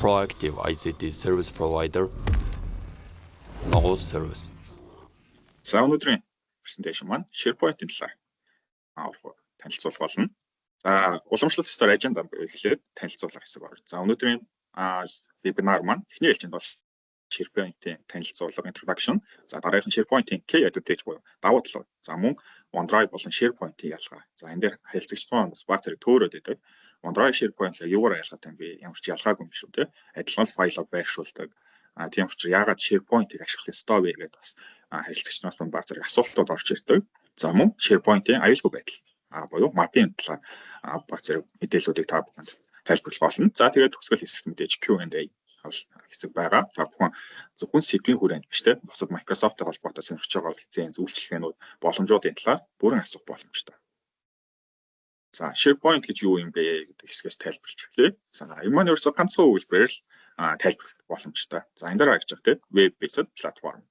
Proactive ICT service provider, Nogos Service. За, өнөөдрийн presentation маань SharePoint-ийн талаар авах танилцуулга болно. За, уламжлалт ёсоор agenda эхлээд танилцуулга хэсэг орно. За, өнөөдрийн вебинар маань эхний ээлжинд бол SharePoint-ийн танилцуулга, introduction. За, дараагийнх нь SharePoint-ийн key advantage буюу давуу талууд. За, мөн OneDrive болон SharePoint-ийн ялгаа. За, энэ дээр харилцагч маань бас баг зэрэг төөрөөд байдаг. OneDrive, SharePoint яг юугаар ялгаатай юм бэ? Ямар ч ялгаагүй юм биш үү, те? Адилхан л файлаа байршуулдаг. А тийм учраас яагаад SharePoint-ыг ашиглах ёстой вэ гэдээ бас харилцагчнаас мөн баг зэрэг асуултууд орж ирдэг. За, мөн SharePoint-ийн аюулгүй байдал буюу map-ын талаар баг зэрэг мэдээллүүдийг та бүхэнд тайлбарлах болно. За, тэгээд төгсгөл хэсэгт мэдээж Q&A хэсэг байгаа. Та бүхэн зөвхөн сэдвийн хүрээнд биш, те, бусад Microsoft-тай холбоотой сонирхож байгаа лиценз, үйлчилгээнүүд, боломжуудын талаар бүрэн асуух боломжтой. За, SharePoint гэж юу юм бэ гэдэг хэсгээс тайлбарлаж эхлэе. За, энэ маань ерөөсөө ганцхан өгүүлбэрээр л тайлбарлах боломжтой. За, энэ дээр харж байгаа, те, web based platform.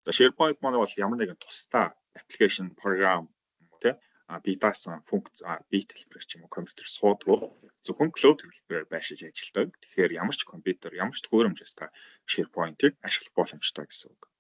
За, SharePoint маань бол ямар нэгэн тусдай application програм, те, бие даасан функц, бие төлбөрөөр ч юм уу компьютер суудгүй, зөвхөн cloud төлбөрөөр байршиж ажилладаг. Тэгэхээр ямар ч компьютер, ямар ч төхөөрөмжөөс та SharePoint-ыг ашиглах боломжтой гэсэн үг.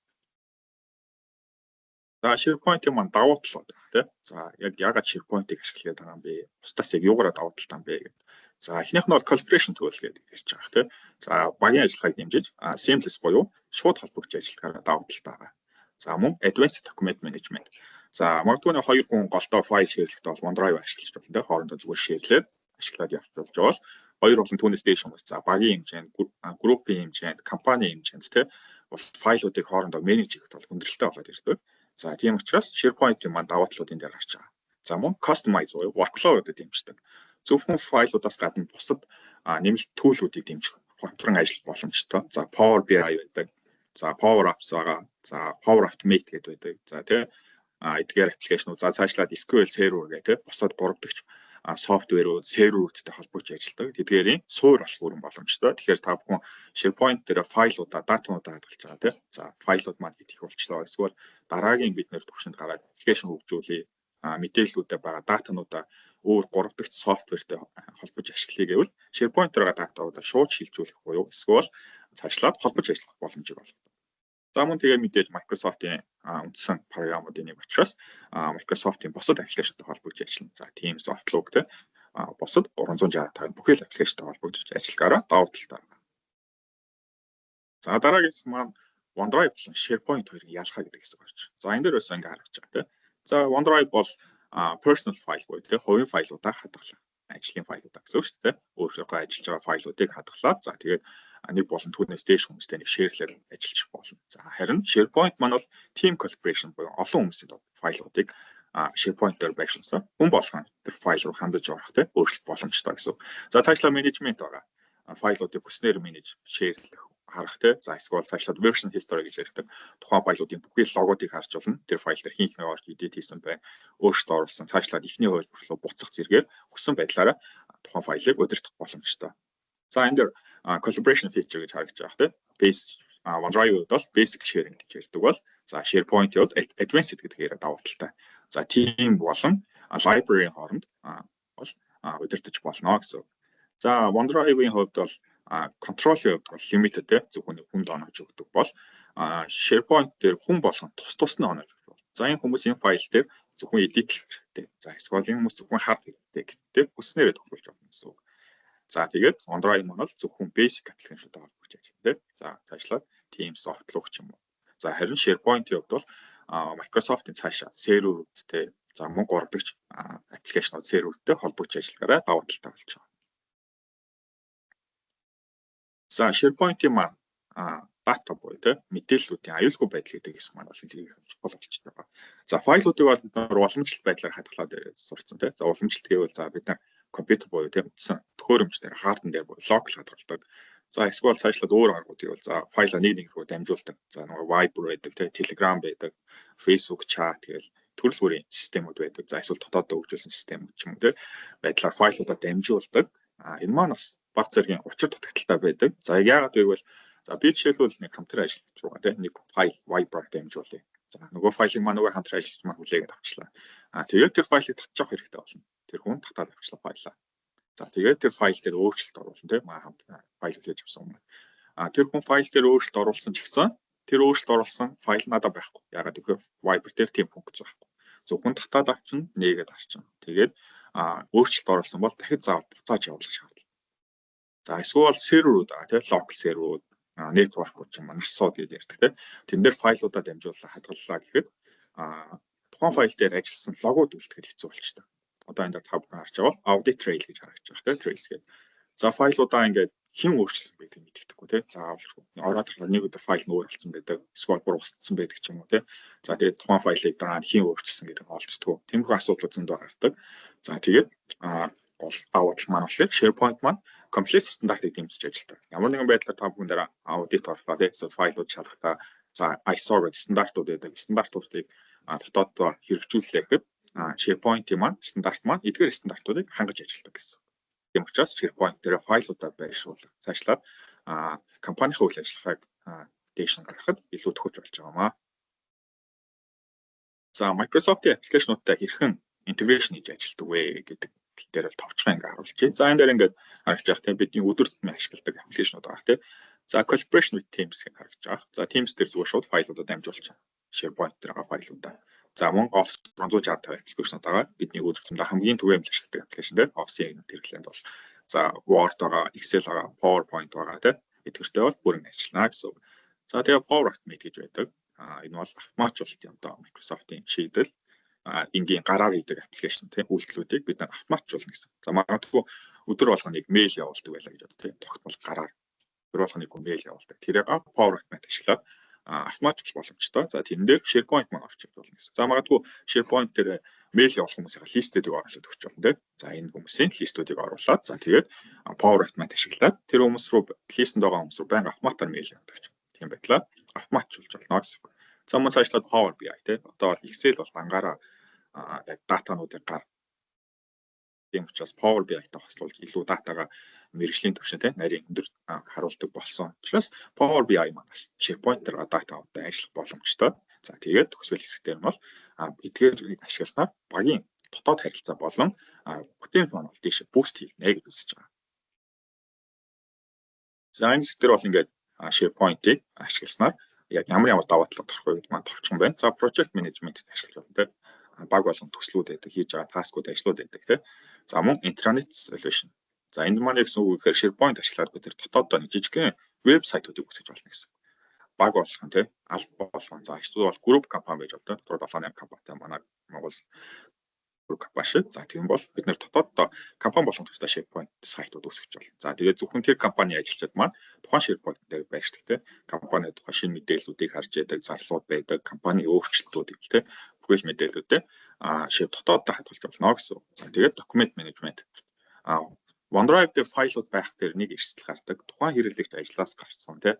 За, SharePoint-ийн маань давуу талууд байна, тий. За, яг яагаад SharePoint-ыг ашиглах байгаа юм бэ? Бусдаас яг юугаараа давуу талтай юм бэ гэдэг. За, эхнийх нь бол collaboration tool гэдэг ярьж байгаа, тий. За, багийн ажиллагааг дэмжиж, seamless буюу шууд холбогдож ажиллахаараа давуу талтай байгаа. За, мөн advanced document management. За, магадгүй нэг хоёр хүн голдоо файл share лэхдээ бол OneDrive ашиглаж болно, тий. Хоорондоо зүгээр share лээд ашиглаад явж болж байгаа бол хоёр болон түүнээс дээш хүмүүс, за, багийн хэмжээнд, группийн хэмжээнд, компани хэмжээнд, тий, бол файлуудыг хоорондоо manage хийхэд бол хүндрэлтэй болоод ирдэг. За, тийм учраас SharePoint-ийн маань давуу талуудын дээр гарч байгаа. За, мөн customize буюу workflow-уудыг дэмждэг. Зөвхөн файлуудаас гадна бусад нэмэлт tool үүдийг дэмжих хамтран ажиллах боломжтой. За, Power BI байдаг. За, Power Apps байгаа. За, Power Automate гэдэг байдаг. За, тий, эдгээр application ууд, за, цаашлаад SQL Server гэх, тий, бусад гурав дахь software үүд, серверүүдтэй холбогдож ажилладаг. Тэдгээрийн суур болох бүрэн боломжтой. Тэгэхээр та бүхэн SharePoint дээр файлуудаа, data нуудаа хадгалж байгаа, тий. За, файлууд маань хэд их болчлоо. Эсвэл дараагийн бид нэр төвшөнд гараад application хөгжүүлье. Мэдээллүүдээ байгаа data нуудаа өөр гурав дахь software тэй холбож ашиглая гэвэл SharePoint дээр байгаа data уудаа шууд шилжүүлэх буюу эсвэл цаашлаад холбож ажиллах боломжийг олгодог. За, мөн тэгээ мэдээж Microsoft-ийн үндсэн програмуудын нэг учраас Microsoft-ийн бусад application тай холбогдож ажиллана. За, Teams, Outlook, те, бусад 365 бүхий л application тай холбогдож ажиллахаараа давуу талтай байна. За, дараагийн хэсэг маань OneDrive болон SharePoint хоёрын ялгаа гэдэг хэсэг орж. За, энэ дээр бас ингээ харагдаж байгаа, те. За, OneDrive бол personal file буюу, те, хувийн файлуудаа хадгалах, ажлын файлуудаа гэсэн үг шүү дээ. Өөрийнхөө ажиллаж байгаа файлуудыг хадгалаад, за, тэгээд нэг болон түүнээс дээш хүмүүстэй нэг share лээр ажиллаж болно. За, харин SharePoint маань бол team collaboration буюу олон хүмүүсийн файлуудыг SharePoint дээр байршуулсан. Хүн болгон тэр файл руу хандаж орох, те, өөрчлөлт боломжтой гэсэн. За, цаашлаа менежмент байгаа. Файлуудыг хүснээр manage, share лэх, харах, те. За, эсвэл цаашлаад version history гэж ярьдаг. Тухайн файлуудын бүхий log уудыг харж болно. Тэр файл дээр хэн хэн орж edit хийсэн бай, өөрчлөлт оруулсан, цаашлаад эхний хувилбар руу буцах зэрэгээр хүссэн байдлаараа тухайн файлыг удирдах боломжтой. За, энэ дээр collaboration feature гэж харагдаж байгаа, те. Base OneDrive-д бол basic sharing гэж ярьдаг бол, за, SharePoint-д advanced гэдэг яриа давуу талтай. За, team болон library-ийн хооронд бол удирдах болно гэсэн. За, OneDrive-ийн хувьд бол control-ийн хувьд бол limited, те, зөвхөн хүнд оноож өгдөг бол SharePoint дээр хүн болгон тус тус нь оноож өгч болно. За, энэ хүмүүс энэ файл дээр зөвхөн edit хэрэгтэй. За, эсвэл энэ хүмүүс зөвхөн харах хэрэгтэй гэдэг хүснээрээ тохируулж болно гэсэн үг. За, тэгээд OneDrive маань бол зөвхөн basic application-тай холбогдож ажиллана, тийм. За, цаашлаад Teams, Outlook ч юм уу. За, харин SharePoint-ийн хувьд бол Microsoft-ын цаашаа серверүүдтэй, за, мөн гурав дахь application ууд, серверүүдтэй холбогдож ажиллахаараа давуу талтай болж байгаа. За, SharePoint-ийн маань data буюу, тийм, мэдээллүүдийн аюулгүй байдал гэдэг хэсэг маань бол их чухал болчиход байгаа. За, файлуудыг бол бид нар уламжлалт байдлаар хадгалаад сурцсан, тийм. За, уламжлалт гэвэл, за, бид нар компьютер буюу, тийм, үндсэн төхөөрөмж дээр, hard ан дээр буюу local хадгалдаг. За, эсвэл цаашлаад өөр аргууд гэвэл, за, файлаа нэг нэг рүү дамжуулдаг. За, нөгөө Viber байдаг, тийм, Telegram байдаг, Facebook chat гэл төрөл бүрийн системүүд байдаг. За, эсвэл дотоодоо хөгжүүлсэн системүүд ч юм уу, тийм, байдлаар файлуудаа дамжуулдаг. А энэ маань бас баг зэргийн учир дутагдалтай байдаг. За, яагаад гэвэл, за, би жишээлбэл нэг хамтран ажиллаж байгаа, тийм, нэг файл Viber дамжуулъя. За, нөгөө файлыг маань нөгөө хамтран ажиллагч маань хүлээгээд авчлаа. А тэгээд тэр файлыг татчих хэрэгтэй болно. Тэр хүн татаад авчлаа файлаа. За, тэгээд тэр файл дээр өөрчлөлт оруулна, тийм, маа хамт файл хүлээж авсан юм. А тэр хүн файл дээр өөрчлөлт оруулсан ч гэсэн тэр өөрчлөлт оруулсан файл надад байхгүй. Яагаад гэвэл Viber дээр тийм функц байхгүй. Зөвхөн татаад авчна, нээгээд авчна. Тэгээд өөрчлөлт оруулсан бол дахиж заавал буцааж явуулах шаардлага. За, эсвэл серверүүд байгаа, тийм, local серверүүд, network-ууд ч юм уу, NAS-ууд гэж ярьдаг, тийм. Тэн дээр файлуудаа дамжуулаад хадгаллаа гэхэд тухайн файл дээр ажилласан логууд үлдэхэд хэцүү болчтой. Одоо энэ дээр та бүхэн харж байгаа бол audit trail гэж харагдаж байгаа, тийм, trails гэдэг. За, файлуудаа ингээд хэн өөрчилсөн бэ гэдгийг мэддэхгүй, тийм, заавалжгүй. Ороод харахаар нэг өдөр файл нь өөр болсон байдаг. Эсвэл бүр устсан байдаг ч юм уу, тийм. За, тэгээд тухайн файлыг дараа нь хэн өөрчилсөн гэдэг нь олддоггүй. Тиймэрхүү асуудлууд зөндөө гардаг. За, тэгээд гол давуу тал маань болохоор SharePoint маань compliance стандартыг дэмжиж ажилладаг. Ямар нэгэн байдлаар та бүхэн дээр аудит орлоо, тийм, эсвэл файлууд шалгахтаа, за, ISO гэдэг стандартууд байдаг. Стандартуудыг дотооддоо хэрэгжүүллээ гэхэд SharePoint-ийн маань стандарт маань эдгээр стандартуудыг хангаж ажилладаг гэсэн. Тийм учраас SharePoint дээр файлуудаа байршуулах, цаашлаад компанийн үйл ажиллагааг дээш нь гаргахад илүү тохирч болж байгаа юм аа. За, Microsoft-ийн application уудтай хэрхэн integration хийж ажилладаг вэ гэдэг тал дээр бол товчхон ингээ харуулчих. За, энэ дээр ингээд харагдаж байгаа, тийм, бидний өдөр тутмын ашигладаг application ууд байгаа, тийм. За, collaboration with Teams гэж харагдаж байгаа. За, Teams дээр зүгээр шууд файлуудаа дамжуулчих. SharePoint дээр байгаа файлуудаа. За, мөн Office 365 application ууд байгаа. Бидний өдөр тутамдаа хамгийн түгээмэл ашигладаг application, тийм. Office-ийн хэрэглээнд бол за Word байгаа, Excel байгаа, PowerPoint байгаа, тийм. Эдгэртэй бол бүрэн ажиллана гэсэн үг. За, тэгээ Power Automate гэж байдаг. А энэ бол автоматжуулалтын одоо Microsoft-ийн шийдэл, энгийн гараар хийдэг application, тийм, үйлдэлүүдийг бид нар автоматжуулна гэсэн. За, магадгүй өдөр болгоныг мэйл явуулдаг байлаа гэж боддог, тийм, тогтмол гараар өдөр болгоныг мэйл явуулдаг. Тэрийг Power Automate ашиглаад автоматжуулах боломжтой. За, тэрэн дээр SharePoint маань орж ирж болно гэсэн. За, магадгүй SharePoint дээр мэйл явуулах хүмүүсийн list үүдийг оруулаад өгч болно, тийм. За, энэ хүмүүсийн list үүдийг оруулаад, за, тэгээд Power Automate ашиглаад тэр хүмүүс рүү, list энд байгаа хүмүүс рүү байнга автоматар мэйл явуулдаг. Тийм байдлаар автоматжуулж болно гэсэн. За, мөн цаашлаад Power BI, тийм. Одоо бол Excel бол дангаараа яг data нуудыг гар. Тийм учраас Power BI-тай хослуулж илүү data гаа мэргэжлийн түвшин, тийм, нарийн өндөр харуулдаг болсон. Учраас Power BI маань бас SharePoint дээр data уудаа ажиллах боломжтой. За, тэгээд төгсгөл хэсгээр нь бол эдгээр ашигласнаар багийн дотоод харилцаа болон бүтээмж маань бол дээш boost хийгнэ гэж үзэж байгаа. За, энэ хэсэг дээр бол ингээд SharePoint-ыг ашигласнаар яг ямар ямар давуу талууд орох вэ гэдэг маань товчхон байна. За, project management-д ашиглаж байна, тийм, баг болгон төслүүд байдаг, хийж байгаа task ууд, ажлууд байдаг, тийм. За, мөн intranet solution. За, энэ маань яг үг гэхээр SharePoint ашиглаад бид тэр дотооддоо нэг жижигхэн вебсайтуудыг үүсгэж болно гэсэн. Баг болгон, тийм, алба болгон, за, эсвэл бол group компани байж одоо дотор 7 8 компанитай манай Монгол group компани шиг. За, тийм бол бид нэр дотооддоо компани болгон төстэй SharePoint сайтууд үүсгэж болно. За, тэгээд зөвхөн тэр компани ажилчид маань тухайн SharePoint дээр байршдаг, тийм. Компани тухайн шинэ мэдээллүүдийг харж яадаг, зарлууд байдаг, компани өөрчлөлтүүдийг, тийм, бүхэл мэдээллүүдээ share дотооддоо хадгалж болно гэсэн. За, тэгээд document management. OneDrive дээр файлууд байх дээр нэг эрсдэл гардаг. Тухайн хэрэглэгч ажлаас гарсан, тийм.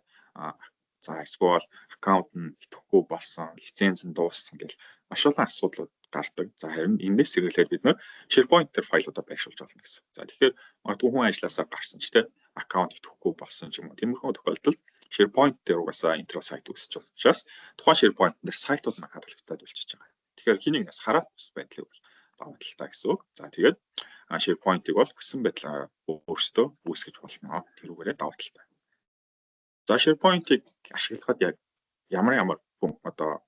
За, эсвэл аккаунт нь идэвхгүй болсон, лиценз нь дууссан гэл маш олон асуудлууд гардаг. За, харин энэс сэргийлээд бид нэр SharePoint дээр файлуудаа байршуулж болно гэсэн. За, тэгэхээр магадгүй хүн ажлаасаа гарсан ч, тийм, аккаунт идэвхгүй болсон ч юм уу. Тиймэрхүү тохиолдолд SharePoint дээр угаасаа интро сайт үүсэж болж учраас тухайн SharePoint дээр сайтууд маань хадгалагдаад үлчиж байгаа. Тэгэхээр хэн нэгнээс хараад бас байдлыг бол давуу талтай гэсэн үг. За, тэгээд SharePoint-ыг бол хүссэн байдлаар өөрсдөө үүсгэж болно. Тэрүүгээрээ давуу талтай. За, SharePoint-ыг ашиглахад яг ямар ямар одоо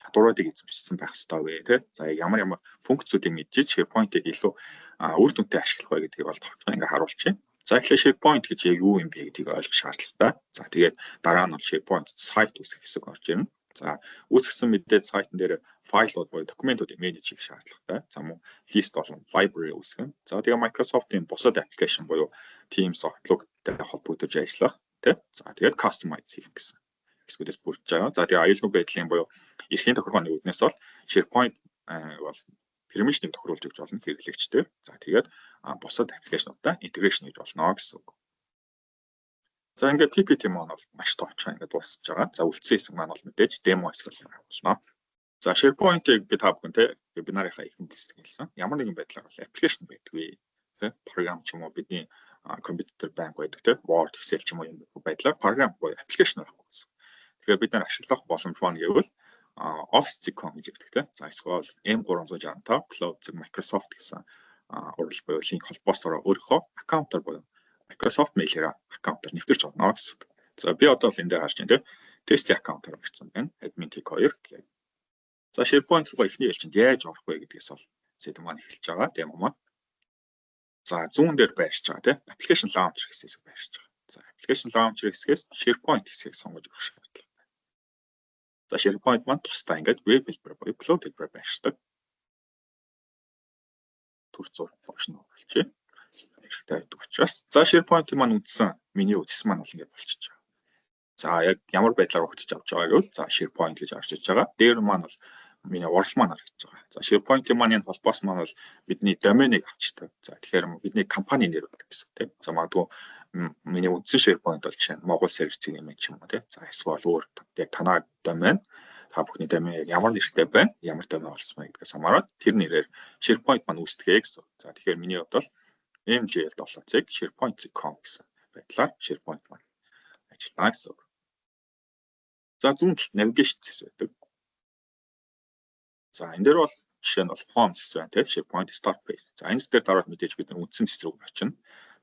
чадваруудыг эзэмшсэн байх ёстой вэ, те? За, ямар ямар функцүүдийг мэдчихэж SharePoint-ыг илүү үр дүнтэй ашиглах вэ гэдгийг бол товчхон ингээ харуулж байна. За, эхлээд SharePoint гэж яг юу юм бэ гэдгийг ойлгох шаардлагатай. За, тэгээд дараа нь бол SharePoint сайт үүсгэх хэсэг орж ирнэ. За, үүсгэсэн мэдээд сайтн дээр файлууд буюу документуудыг manage хийх шаардлагатай. За, мөн list болон library үүсгэн. За, тэгээ Microsoft-ийн бусад application буюу Teams, Outlook-тай холбогдож ажиллах, тий. За, тэгээд customize хийх гэсэн хэсгүүдээс бүрдэж байгаа. За, тэгээ аюулгүй байдлын буюу эрхийн тохиргооны үүднээс бол SharePoint бол permission-ыг тохируулж өгч болно хэрэглэгчдээр. За, тэгээд бусад application уудтай integration хийж болно гэсэн үг. За, ингээд PPT маань бол маш товчхон ингээд дуусч байгаа. За, үлдсэн хэсэг маань бол мэдээж демо хэсэг болно. За, SharePoint-ыг би та бүхэн, те, вебинарынхаа эхэнд хэсэг хэлсэн. Ямар нэгэн байдлаар бол application байдгүй. Те, програм ч юм уу, бидний компьютер банк байдаг, те, Word, Excel ч юм уу, юм байдлаар програм буюу application байхгүй гэсэн. Тэгэхээр бид нар ашиглах боломж байна гэвэл Office.com гэж ярьдаг, те. За, эсвэл M365 Cloud Microsoft гэсэн URL буюу линк холбоосоор өөрийнхөө аккаунтаар буюу Microsoft Mail-ээр аккаунтаар нэвтэрч орно гэсэн үг. За, би одоо л энэ дээр харж байна, тийм, тестийн аккаунтаар орсон байна. Admin tech 2 гэх. За, SharePoint руу эхний ээлжинд яаж орох вэ гэдгээс бол сэдэв маань эхэлж байгаа. Демо маань. За, зүүн дээр байршиж байгаа, тийм, Application Launcher гэсэн хэсэг байршиж байгаа. За, Application Launcher хэсгээс SharePoint хэсгийг сонгож өгөх шаардлага байна. За, SharePoint маань тусдаа ингээд веб хэлбэр буюу cloud хэлбэрээр байршдаг. Төр зур function болчихъя. Хэрэгтэй байдаг учраас. За, SharePoint-ийн маань үндсэн меню үзэс маань бол ингээд болчихж байгаа. За, яг ямар байдлаар өгч авч байгаа гэвэл, за, SharePoint гэж харж иж байгаа. Дээр маань бол миний URL маань харагдаж байгаа. За, SharePoint-ийн маань энэ холбоос маань бол бидний доменыг авчдаг. За, тэгэхээр бидний компани нэр байдаг гэсэн, тийм. За, магадгүй миний үндсэн SharePoint бол жишээ нь Монгол сервис юм ч юм уу, тийм. За, эсвэл өөр яг танаа домен, та бүхний домен яг ямар нэртэй байна, ямар домен олсон бэ гэдгээс хамаарат тэр нэрээр SharePoint маань үүсдэг гэсэн. За, тэгэхээр миний хувьд бол MGL7 SharePoint.com гэсэн байдлаар SharePoint маань ажиллана гэсэн үг. За, зүүн талд navigation хэсэг байдаг. За, энэ дээр бол жишээ нь бол home хэсэг байна, тийм, SharePoint start page. За, энэ дээр дараад мэдээж бид нар үндсэн хэсэг рүү очино.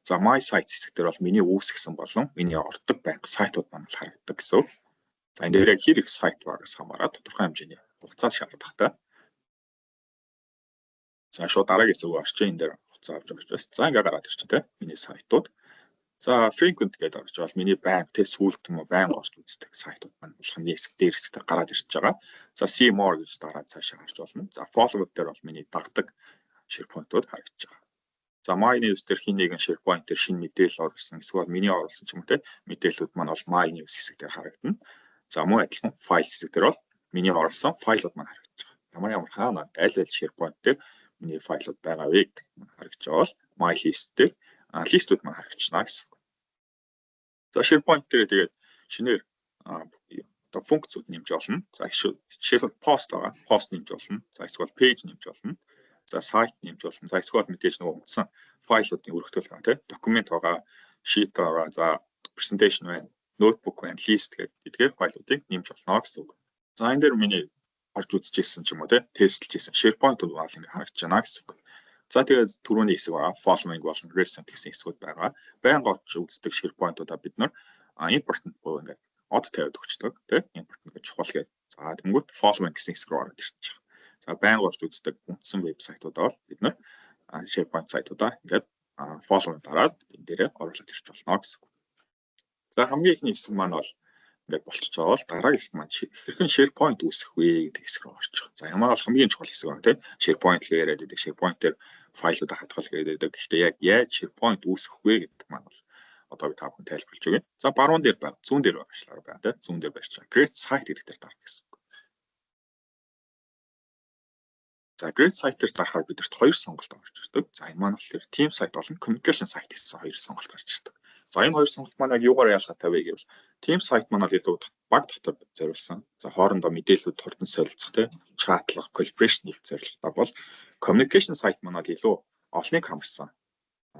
За, my site хэсэг дээр бол миний үүсгэсэн болон миний ордог байнга сайтууд маань харагддаг гэсэн үг. За, энэ дээр яг хэр их сайт байгаас хамаарат тодорхой хэмжээний хугацаа шаардлагатай. За, шууд дараагийн хэсэг рүү орчих, энэ дээр хугацаа авч байгаа учраас. За, ингээ гараад ирчих, тийм, миний сайтууд. За, frequent гэдэг орж бол миний байнга, тэ, сүүлд юм уу байнга орж үздэг сайтууд маань бол хамгийн хэсэг дээр хэсэгтэр гараад ирж байгаа. За, see more гэж дараад цаашаа харж болно. За, follow дээр бол миний дагдаг SharePoint-ууд харагдаж байгаа. За, My News дээр хэн нэгэн SharePoint дээр шинэ мэдээлэл оруулсан, эсвэл миний оруулсан ч юм уу, те, мэдээллүүд маань бол My News хэсэг дээр харагдана. За, мөн адилхан файл хэсэг дээр бол миний оруулсан файлууд маань харагдаж байгаа. Ямар ямар хаана аль аль SharePoint дээр миний файлууд байгаа вэ гэдэг харагдаж байгаа бол My List дээр листүүд маань харагдчихна гэсэн. За, SharePoint дээр тэгээд шинээр одоо функцүүд нэмж болно. За, жишээлбэл пост байгаа. Пост нэмж болно. За, эсвэл page нэмж болно. За, сайт нэмж болно. За, эсвэл мэдээж нөгөө үндсэн файлуудын өргөтгөл байгаа, тийм, документ байгаа, sheet байгаа, за, presentation байна, notebook байна, list гэдэг эдгээр файлуудыг нэмж болно гэсэн үг. За, энэ дээр миний орж үзчихсэн ч юм уу, тийм, тестлж ирсэн SharePoint-ууд бол ингээ харагдаж байна гэсэн үг. За, тэгээд түрүүний хэсэг байгаа. Following болон recent гэсэн хэсгүүд байгаа. Байнга орж үздэг SharePoint-уудаа бид нар important буюу ингээд од тавиад өгчдөг, тийм, important гэж, чухал гэдэг. За, тэнгүүт following гэсэн хэсэг рүү ороод ирчих байгаа. За, байнга орж үздэг үндсэн вебсайтуудаа бол бид нар SharePoint сайтуудаа ингээд following дараад энэ дээрээ оруулаад ирч болно гэсэн. За, хамгийн эхний хэсэг маань бол ингээд болчихж байгаа бол дараагийн хэсэг маань хэрхэн SharePoint үүсгэх вэ гэдэг хэсэг рүү орчих. За, ямар бол хамгийн чухал хэсэг байна, тийм. SharePoint л яриад байдаг. SharePoint дээр файлуудаа хадгалах гэдэг. Гэхдээ яг яаж SharePoint үүсгэх вэ гэдэг маань бол одоо би та бүхэн тайлбарлаж өгье. За, баруун дээр байна, зүүн дээр байршлаар байна, тийм. Зүүн дээр байрч байгаа. Create site гэдэг дээр дарах гэсэн үг. За, Create site дээр дарахаар бидэрт хоёр сонголт орж ирдэг. За, энэ маань болохоор Team site болон Communication site гэсэн хоёр сонголт гарч ирдэг. За, энэ хоёр сонголт маань яг юугаар ялгаатай вэ гэвэл Team site маань бол илүү баг дотор зориулсан. За, хоорондоо мэдээлэлүүд хурдан солилцох, тийм, чатлах, collaboration хийх зорилготой бол communication site маань бол илүү олныг хамарсан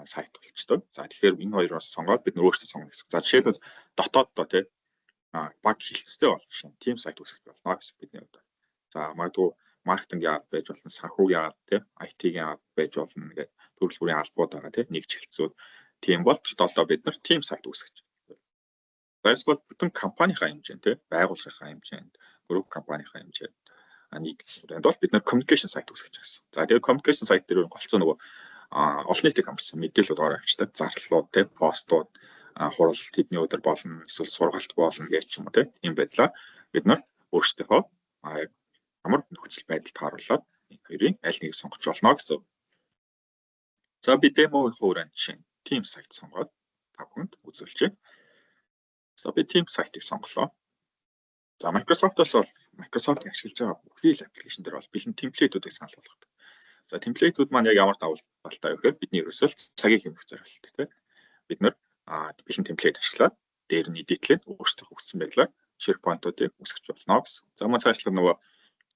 сайт болчтой. За, тэгэхээр энэ хоёроос сонгоод бид нар өөрсдөө сонгоно гэсэн. За, жишээлбэл дотооддоо, тийм, баг хилцтэй бол жишээ нь team site үүсгэж болно гэсэн бидний хувьд. За, магадгүй маркетинг яа байж болно, санхүүгийн яа, тийм, IT-ийн яа байж болно гэдэг төрөл бүрийн албууд байгаа, тийм, нэг хэлцүүд. Тийм бол дотооддоо бид нар team site үүсгэж. За, эсвэл бүтэн компанийнхаа хэмжээнд, тийм, байгууллагынхаа хэмжээнд, групп компанийнхаа хэмжээнд нэг хүрээнд бол бид нар communication site үүсгэж байсан. За, тэгээ communication site дээр голцоо нөгөө олон нийтийг хамарсан мэдээлэлүүд ороо авчдаг, зарлалууд, тийм, постууд, хурал тэдний өдөр болно, эсвэл сургалт болно гэж ч юм уу, тийм, ийм байдлаар бид нар өөрсдийнхөө ямар нөхцөл байдалд тааруулаад энэ хоёрын аль нэгийг сонгож болно гэсэн. За, би демо-ийн хүрээнд жишээ нь team site сонгоод та бүхэнд үзүүлжээ. За, би team site-ыг сонголоо. За, Microsoft-оос бол Microsoft-ийн ашиглаж байгаа бүхий л application дээр бол бэлэн template үүдийг санал болгодог. За, template үүд маань яг ямар давуу талтай вэ гэхээр бидний ерөөсөө цагийг хэмнэх зорилттой, тийм. Бид нар бэлэн template ашиглаад дээр нь edit лээд өөрсдөө хүссэн байдлаар SharePoint-уудыг үүсгэж болно гэсэн. За, мөн цаашлаад нөгөө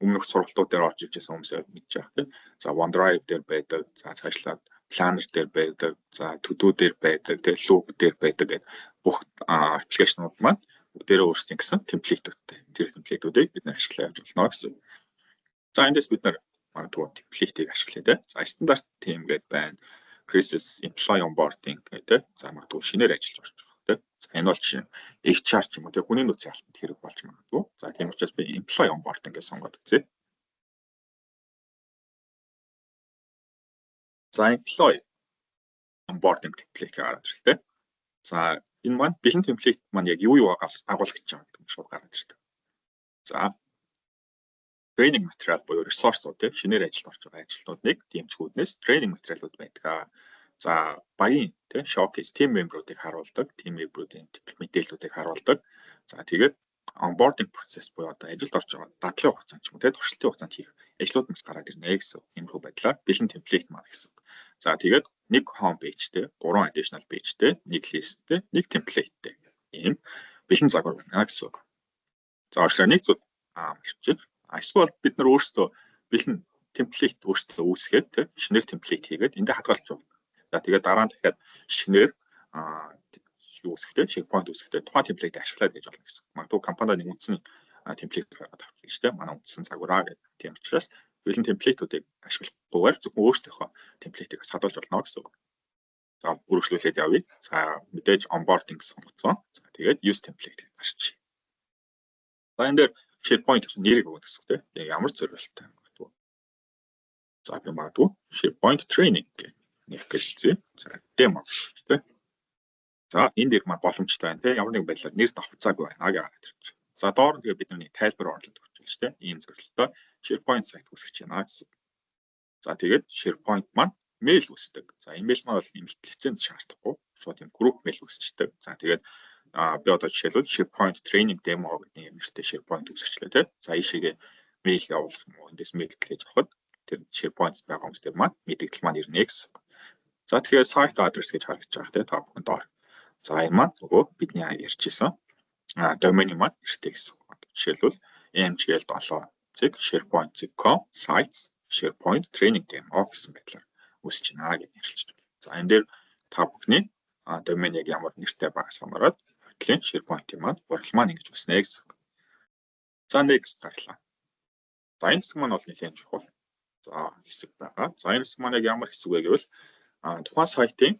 өмнөх сургалтууд дээр орж ирж байсан хүмүүсээ мэдж байгаа, тийм. За, OneDrive дээр байдаг, за, цаашлаад Planner дээр байдаг, за, To Do дээр байдаг, тийм, Loop дээр байдаг гэдэг бүх application ууд маань бүгдээрээ өөрсдийн гэсэн template үүдтэй. Тэр template үүдийг бид нар ашиглаж явж болно гэсэн. За, эндээс бид нар Магадгүй template-ийг ашиглая те. За, стандарт team гэдэг байна. Crisis employee onboarding гэдэг те. За, магадгүй шинээр ажиллаж орж байгаа те. За, энэ бол жишээ HR ч юм уу те, хүний нөөцийн алтанд хэрэг болж магадгүй. За, тийм учраас би employee onboarding гэж сонгоод үзье. За, employee onboarding template гараад ирлээ. За, энэ маань бэлэн template маань яг юу юу агуулгаж байгаа гэдэг нь шууд гараад ирдэг. За, training материал буюу ресурсууд тийм, шинээр ажилд орж байгаа ажилтнуудыг дэмжихүүднээс training материалууд байдаг. За, багийн тийм showcase team member-уудыг харуулдаг, team member-уудын мэдээллүүдийг харуулдаг. За, тэгээд onboarding процесс буюу одоо ажилд орж байгаа дадлын хугацаанд ч юм уу тийм, туршилтын хугацаанд хийх ажлууд нас гараад ирнэ гэсэн. Иймэрхүү байдлаар бэлэн template маань гэсэн. За, тэгээд нэг home page-тэй, 3 additional page-тэй, нэг list-тэй, нэг template-тэй ийм бэлэн загвар байна гэсэн үг. За, уучлаарай, нэг зүйл мартчих. Эсвэл бид нар өөрсдөө бэлэн template өөрсдөө үүсгээд тийм, шинээр template хийгээд эндээ хадгалж байна. За, тэгээд дараа нь дахиад шинээр юу үүсгэхдээ, SharePoint үүсгэхдээ тухайн template ашиглаад гэж болно гэсэн. Магадгүй компанид нэг үндсэн template гаргаад авчих шүү дээ. Манай үндсэн загвараа гэдэг. Тийм учраас бэлэн template-үүдийг ашиглахгүйгээр зөвхөн өөрсдийнхөө template-ийг бас хадгалж болно гэсэн үг. За, үргэлжлүүлээд явъя. За, мэдээж onboarding сонгоцсон. За, тэгээд use template гарч. За, энэ дээр SharePoint гэсэн нэрийг өгнө гэсэн үг тийм. Ямар зориулттай магадгүй. За, би магадгүй SharePoint training гэх нэг гэлцээ. За, демо тийм. За, энэ дээр маань боломжтой байна тийм. Ямар нэгэн байдлаар нэр давхцаагүй байна гэж гараад ирж байна. За, доор нь тэгээ бидний тайлбар орлоод өгч байна шүү дээ. Ийм зорилготой SharePoint сайт үүсгэж байна гэсэн. За, тэгээд SharePoint маань мэйл үүсдэг. За, имэйл маань бол нэмэлт лиценз шаардахгүй. Шууд юм group mail үүсчдэг. За, тэгээд би одоо жишээлбэл SharePoint training demo гэдэг нэртэй SharePoint үүсгэчлээ тийм. За, ийшээгээ мэйл явуулах юм уу? Эндээс мэйл клэж авахад тэр SharePoint байгаа хүмүүс дээр маань мэдээлэл маань ирнэ гэсэн. За, тэгэхээр site address гэж харагдаж байгаа тийм, та бүхэн доор. За, энэ маань нөгөө бидний ярьжсэн домены маань нэртэй гэсэн үг. Жишээлбэл mgl7 SharePoint.com sites SharePoint training demo гэсэн байдлаар үүсэж байна гэж нэрлэж байна. За, энэ дээр та бүхний домен яг ямар нэртэй байгаас хамаарат хөтлийн SharePoint-ийн маань урал маань ингэж үүснэ гэсэн үг. За, next гарлаа. За, энэ хэсэг маань бол нэлээд чухал. За, хэсэг байгаа. За, энэ хэсэг маань яг ямар хэсэг вэ гэвэл тухайн сайтын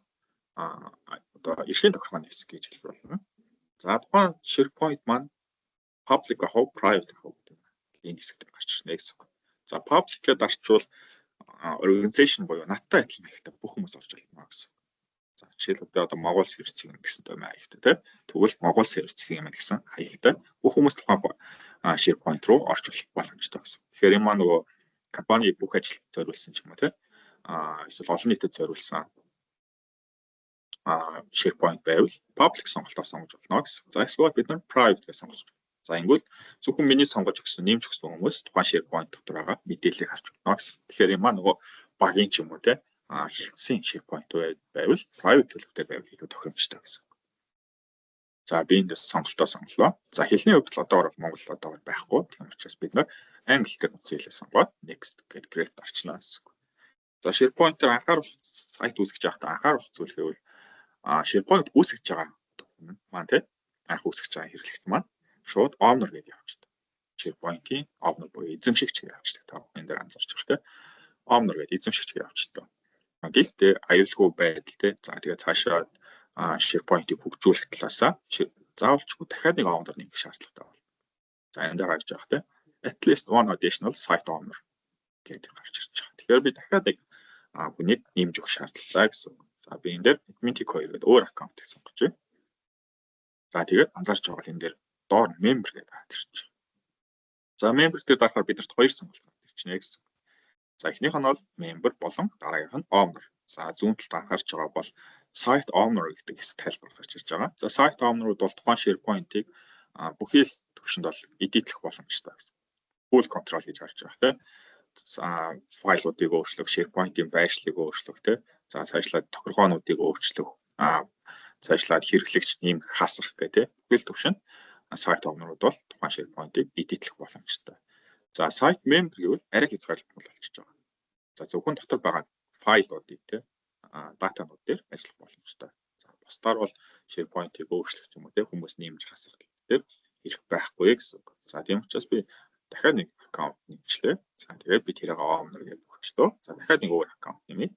одоо эрхийн тохиргооны хэсэг гэж хэлбэл болно. За, тухайн SharePoint маань public ах уу, private ах уу гэдэг энэ хэсэгт гарч ирнэ гэсэн үг. За, public гэдээ дарчвал organization буюу надтай адилхан маягтай бүх хүмүүс орж болно гэсэн. За, жишээлбэл би одоо Монгол сервис цэг гэсэн домен хаягтай тийм. Тэгвэл Монгол сервис цэг юм гэсэн хаягтай бүх хүмүүс тухайн SharePoint руу орж боломжтой гэсэн. Тэгэхээр энэ маань нөгөө компани бүх ажил зориулсан ч юм уу тийм. Эсвэл олон нийтэд зориулсан SharePoint байвал public сонголтоор сонгож болно гэсэн. За, эсвэл бид нар private гэж сонгож байна. За, ингэвэл зөвхөн миний сонгож өгсөн, нэмж өгсөн хүмүүс тухайн SharePoint дотор байгаа мэдээллийг харж болно гэсэн. Тэгэхээр энэ маань нөгөө багийн ч юм уу те, хилцсэн SharePoint байвал private төлөвтэй байвал илүү тохиромжтой гэсэн. За, би эндээс сонголтоо сонголоо. За, хэлний хувьд л одоогор монгол одоогор байхгүй. Тийм учраас бид нар англи дээр үндсэн хэлээ сонгоод next гэдэг create дарчнаа гэсэн. За, SharePoint дээр анхааруулах сайт үүсгэж байхдаа анхааруулах зүйл гэвэл SharePoint үүсгэж байгаа маань тийм, анх үүсгэж байгаа хэрэглэгч маань шууд owner гэдээ явчихдаг. SharePoint-ийн owner буюу эзэмшигч гэж явчихдаг. Та бүхэн дээр анзаарч байгаа тийм. Owner гэдэг эзэмшигч гэж явчихдаг. Гэхдээ аюулгүй байдал тийм. За, тэгээ цаашаа SharePoint-ийг хөгжүүлэх талаасаа заавалчгүй дахиад нэг owner нэмэх шаардлагатай байна. За, энэ дээр гарч байгаа тийм. At least one additional site owner гэдэг гарч ирж байгаа. Тэгэхээр би дахиад нэг хүнийг нэмж өгөх шаардлагатай гэсэн үг. За, би энэ дээр admin 2 гэдэг өөр аккаунтыг сонгож байна. За, тэгээд анзаарч байгаа энэ дээр доор member гэдэг гарч ирж байгаа. За, member дээр дарахаар бидэрт хоёр сонголт гарч ирчихнэ гэсэн үг. За, эхнийх нь бол member болон дараагийнх нь owner. За, зүүн талд анхаарч байгаа бол site owner гэдэг хэсэг тайлбар гарч ирж байгаа. За, site owner-ууд бол тухайн SharePoint-ыг бүхий л төвшөнд бол edit-лэх боломжтой гэсэн. Full control гэж гарч байгаа тийм. За, файлуудыг өөрчлөх, SharePoint-ийн байршлыг өөрчлөх тийм. За, цаашлаад тохиргоонуудыг өөрчлөх, цаашлаад хэрэглэгч нэмэх, хасах гэх тийм. Бүхий л төвшөнд site owner-ууд бол тухайн SharePoint-ыг edit-лэх боломжтой. За, site member гэвэл арай хязгаарлагдмал болчихж байгаа. За, зөвхөн дотор байгаа файлуудыг тийм, датанууд дээр ажиллах боломжтой. За, бусдаар бол SharePoint-ыг өөрчлөх юм уу тийм, хүмүүс нэмж хасах гэх тийм эрх байхгүй гэсэн үг. За, тийм учраас би дахиад нэг аккаунт нэмчлээ. За, тэгээд би тэрийг owner гэж өгчлөө. За, дахиад нэг өөр аккаунт нэмье.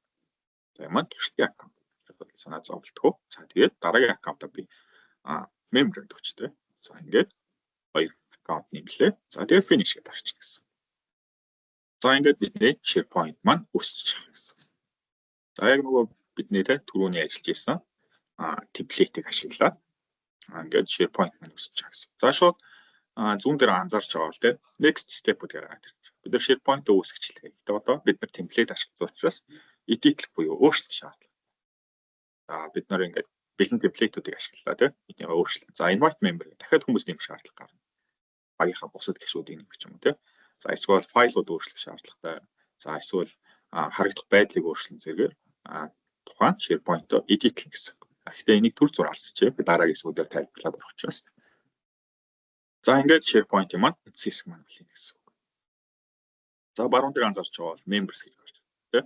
За, энэ маань туршлагын аккаунт. Санаа зовлтгоо. За, тэгээд дараагийн аккаунтаа би member гэдэг өгчтэй. За, ингээд хоёр аккаунт нэмлээ. За, тэгээд finish гэдээ дарчих гэсэн. За, ингээд бидний SharePoint маань өсөж байгаа гэсэн. За, яг нөгөө бидний те түрүүний ажиллаж исэн template-ийг ашиглаад ингээд SharePoint маань өсөж байгаа гэсэн. За, шууд зүүн дээр анзаарч байгаа бол те next step-үүд гараад ирж. Бид нар SharePoint үүсгэжлээ. Гэхдээ одоо бид нар template ашигласан учраас edit буюу өөрчлөх шаардлага. За, бид нар ингээд бэлэн template-үүдийг ашиглалаа те эднийг өөрчлөлт. За, invite member дахиад хүмүүс нэмэх шаардлага гарна. Багийнхаа бусад гишүүдийг нэмэх ч юм уу те. За, эсвэл файлууд өөрчлөх шаардлагатай. За, эсвэл харагдах байдлыг өөрчлөн зэрэгээр тухайн SharePoint-о edit гэсэн. Гэхдээ энийг түр зуур алдчихъя. Би дараагийн хэсгүүдээр тайлбарлаад орох учраас. За, ингээд SharePoint-ийн маань үндсэн хэсэг маань болно гэсэн үг. За, баруун дээр анзаарч байгаа бол members гэж гарч байна тийм.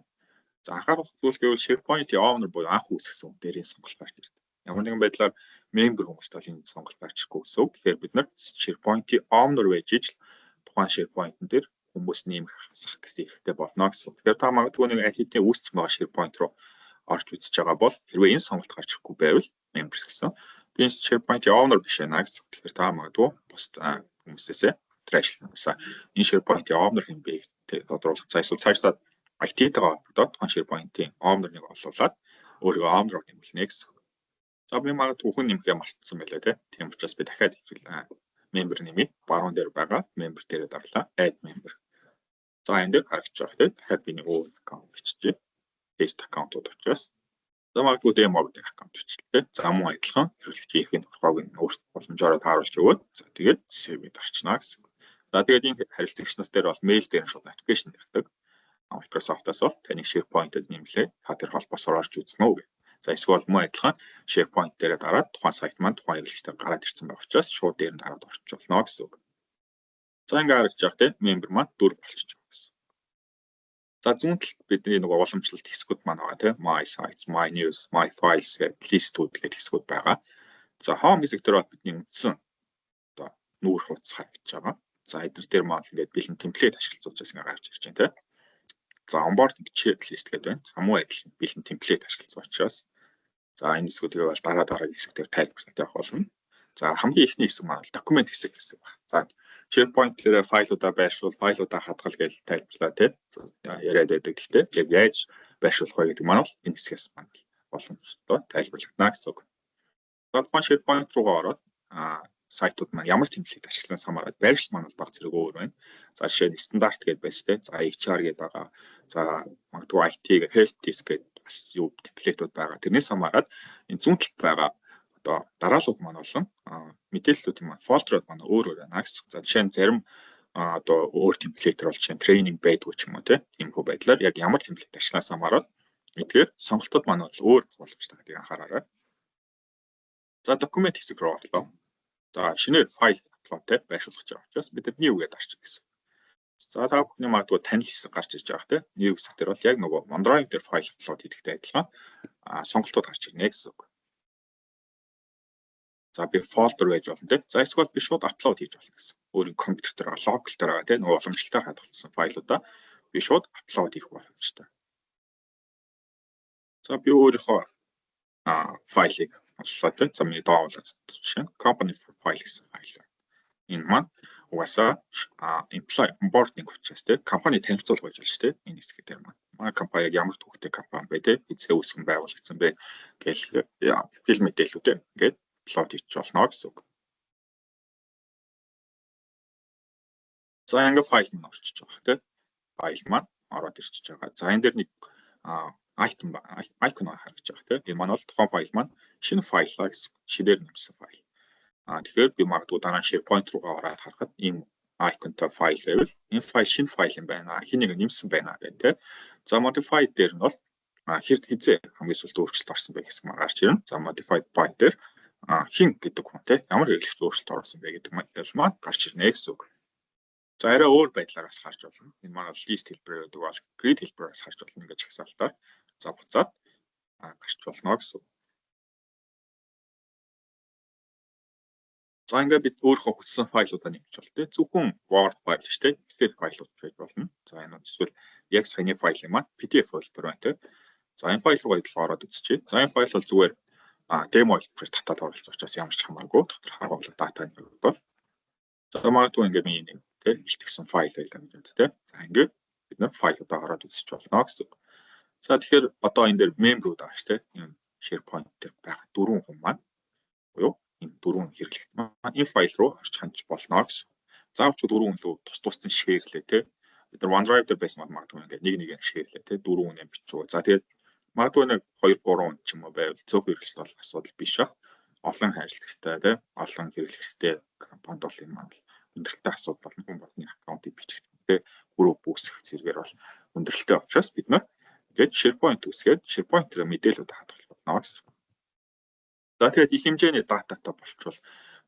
За, анхаарах зүйл гэвэл SharePoint-ийн owner буюу анх үүсгэсэн хүн дээрийн сонголт гарч ирдэг. Ямар нэгэн байдлаар member хүмүүст бол энэ сонголт гарч ирэхгүй гэсэн үг. Тэгэхээр бид нар SharePoint-ийн owner байж ижил тухайн SharePoint-н дээр хүмүүс нэмэх, хасах гэсэн эрхтэй болно гэсэн. Тэгэхээр та магадгүй нэг аль хэдийн үүссэн байгаа SharePoint руу орж үзэж байгаа бол хэрвээ энэ сонголт гарч ирэхгүй байвал members гэсэн. Би энэ SharePoint-ийн owner биш байна гэсэн. Тэгэхээр та магадгүй бусд хүмүүсээсээ ажилланасаа энэ SharePoint-ийн owner хэн бэ гэж тодруулах. За, эсвэл цаашлаад IT-тэйгээ холбогдоод тухайн SharePoint-ийн owner-ыг олуулаад өөрийгөө owner-оор нэмэлнэ гэсэн. За, би магадгүй хүн нэмэхээ мартсан байлаа тий. Тийм учраас би дахиад хэвлээ. Member нэмье. Баруун дээр байгаа member дээрээ дарлаа. Add member. За, энэ дээр харагдаж байгаа тий. Дахиад би нэг өөр аккаунт биччихье. Тест аккаунтууд учраас. За, магадгүй demo гэдэг аккаунт бичлээ. За, мөн адилхан хэрэглэгчийн эрхийн тодорхойг нь өөрт боломжоор тааруулж өгөөд, за, тэгээд save-ийг дарчна гэсэн. За, тэгээд энэ харилцагч нар дээр бол mail дээр шууд notification ирдэг. Microsoft-аас бол таны SharePoint-д нэмлээ. Та тэр холбоосоор орж үзнэ үү гэх. За, эсвэл мөн адилхан SharePoint дээрээ дараад тухайн сайт маань тухайн хэрэглэгчтэй гараад ирсэн байх учраас шууд дээр нь дараад орчих болно гэсэн үг. За, ингээ харагдаж байгаа тийм, member маань 4 болчихж байгаа гэсэн. За, зүүн талд бидний нөгөө уламжлалт хэсгүүд маань байгаа тийм, my sites, my news, my files гэх list-үүд гэх хэсгүүд байгаа. За, home хэсэг дээр бол бидний үндсэн одоо нүүр хуудас харагдаж байгаа. За, эдгээр дээр маань ингээд бэлэн template ашиглаж учраас ингээ гарч ирж байна тийм. За, onboarding checklist гэдэг байна. За, мөн адил бэлэн template ашигласан учраас за энэ хэсгүүдийг бол дараа дараагийн хэсэг дээр тайлбарлаад явах болно. За, хамгийн эхний хэсэг маань документ хэсэг гэсэн байна. За, SharePoint дээр файлуудаа байршуул, файлуудаа хадгал гэж тайлбарлаа тий. Яриад байдаг. Гэхдээ яг яаж байршуулах вэ гэдэг маань бол энэ хэсгээс маань боломжтой тайлбарлагдана гэсэн үг. За, тухайн SharePoint руугаа ороод сайтууд маань ямар template ашигласнаас хамаарат байршил маань бол баг зэрэг өөр байна. За, жишээ нь стандарт гэдээ байж тээ. За, HR гэдэг байгаа. За, магадгүй IT гэдэг, help desk гэдэг бас юу template үүд байгаа. Тэрнээс хамаарат энэ зүүн талд байгаа одоо дараалууд маань болон мэдээллүүдийн маань folder ууд маань өөр өөр байна гэсэн. За, жишээ нь зарим одоо өөр template ээр бол жишээ нь training байдгүй ч юм уу тийм иймэрхүү байдлаар яг ямар template ашигласнаас хамаарат эдгээр сонголтууд маань бол өөр боломжтой гэдгийг анхаараарай. За, документ хэсэг рүү орлоо. За, шинээр файл upload те байршуулах гэж байгаа учраас бид new гэдээ дарчих гэсэн. За, та бүхний магадгүй танил хэсэг гарч ирж байгаа те. New хэсэг дээр бол яг нөгөө OneDrive дээр файл upload хийхдээ адилхан сонголтууд гарч ирнэ гэсэн үг. За, би folder байж болно те. За, эсвэл би шууд upload хийж болно гэсэн. Өөрийн компьютер дээр байгаа, local дээр байгаа те нөгөө уламжлалтаар хадгалсан файлуудаа би шууд upload хийх боломжтой. За, би өөрийнхөө файлыг оллоо те. За, миний download жишээ нь company file гэсэн файл байна. Энэ маань угаасаа employee onboarding учраас те компани танилцуулга байж болж те энэ хэсэг дээр маань манай компани яг ямар түүхтэй компани бэ те, эзээ үүсгэн байгуулагдсан бэ гэл хэл мэдээлүүд ингээд upload хийж болно гэсэн үг. За, ингээд файл маань орчиж байгаа тий. Файл маань ороод ирчихэж байгаа. За, энэ дээр нэг item icon харагдаж байгаа тий. Энэ маань бол тухайн файл маань шинэ файлаа гэсэн, шинээр нэмсэн файл. Тэгэхээр би магадгүй дараа нь SharePoint руугаа ороод харахад ийм icon той файл байвал энэ файл шинэ файл юм байна. Хин нэг нэмсэн байна гэх тий. За, modified дээр нь бол хэрэг хизээ хамгийн сүүлд өөрчлөлт орсон бэ гэсэн маань гарч ирнэ. За, modified by дээр хэн гэдэг хүн те ямар хэрэглэгч өөрчлөлт оруулсан бэ гэдэг мэдээлэл маань гарч ирнэ гэсэн үг. За, арай өөр байдлаар бас харж болно. Энэ маань list хэлбэрээр гэдэг бол grid хэлбэрээр бас харж болно гэж жагсаалтаар. За, буцаад гарч болно гэсэн үг. За ингээд бид өөрийнхөө хүссэн файлуудаа нэмж болно тий. Зөвхөн Word файл шүү дээ. Excel файлууд байж болно. За энэ нь эсвэл яг саяны файлын маань PDF хэлбэр байна тий. За энэ файл руу хэдэл ороод үзчихье. За энэ файл бол зүгээр демо хэлбэрээр татаад оруулсан учраас ямар ч хамаагүй дотор харуулах дата нь бол. За магадгүй ингээд миний нэг тий илтгэсэн файл байлаа гэж бод тий. За ингээд бид нар файлуудаа ороод үзэж болно гэсэн үг. За тэгэхээр одоо энэ дээр member-үүд байгаа шүү дээ. Энэ SharePoint дээр байгаа дөрвөн хүн маань буюу энэ дөрвөн хэрэглэгч маань энэ файл руу орж хандж болно гэсэн. Заавч дөрвөн хүн лөө тус тусдан share-лээ тий. Бид нар OneDrive дээр байсан бол магадгүй ингээд нэг нэгээр share-лээ тий. Дөрвөн хүн бичвэ. За тэгээд магадгүй нэг 2 3 ч юм уу байвал цөөхөн хэрэглэгч бол асуудал биш ах. Олон хайрлагчтай тий. Олон хэрэглэгчтэй компанид бол энэ маань хүндрэлтэй асуудал болно. Хүн болгоны аккаунтыг бичих тий. Групп үүсгэх зэрэгээр бол хүндрэлтэй учраас бид нар ингээд SharePoint үүсгээд SharePoint дээр мэдээлэлүүд хадгалах болно гэсэн. За тэгээд их хэмжээний дататай болчвол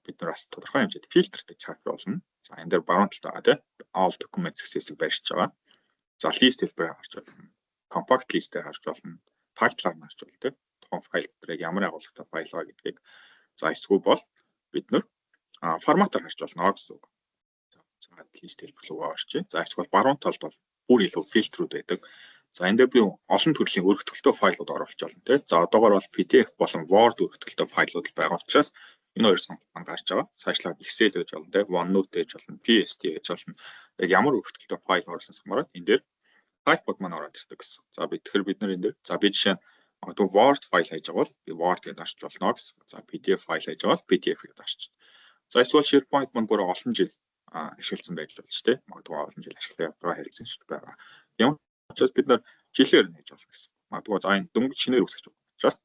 бид нар бас тодорхой хэмжээнд фильтртэй чарт болно. За энэ дээр баруун талд байгаа тий all documents гэсэн хэсэг байршиж байгаа. За list хэлбэрээр харж болно. Compact list-ээр харж болно. Title-аар нь харж болно тий. Тухайн файл дээр яг ямар агуулгатай файл байгаа гэдгийг за эсвэл бол бид нар форматаар харж болно гэсэн үг. За list хэлбэр рүү орчих. За эсвэл баруун талд бол бүр илүү фильтрүүд байдаг. За энэ дээр би олон төрлийн өргөтгөлтэй файлууд оруулж болно тий. За одоогор бол PDF болон Word өргөтгөлтэй файлууд байгаа учраас энэ хоёр сонголт маань гарч байгаа. Цаашлаад Excel гэж болно тий, OneNote гэж болно, PST гэж болно. Яг ямар өргөтгөлтэй файл оруулсан хамаарат энэ дээр type-ууд маань ороод ирдэг гэсэн. За би тэгэхээр бид нар энэ дээр за би жишээ нь магадгүй Word файл хайж байгаа бол би Word гэдээ дарч болно гэсэн. За PDF файл хайж байгаа бол PDF гэдээ дарч. За эсвэл SharePoint маань бүр олон жил ашигласан байж болж тий. Магадгүй олон жил ашиглаа явж байгаа хэрэглэсэн ч байгаа. Ямар учраас бид нар жилээр нээж болно гэсэн. Магадгүй за энэ дөнгөж шинээр үүсгэж байгаа. Учраас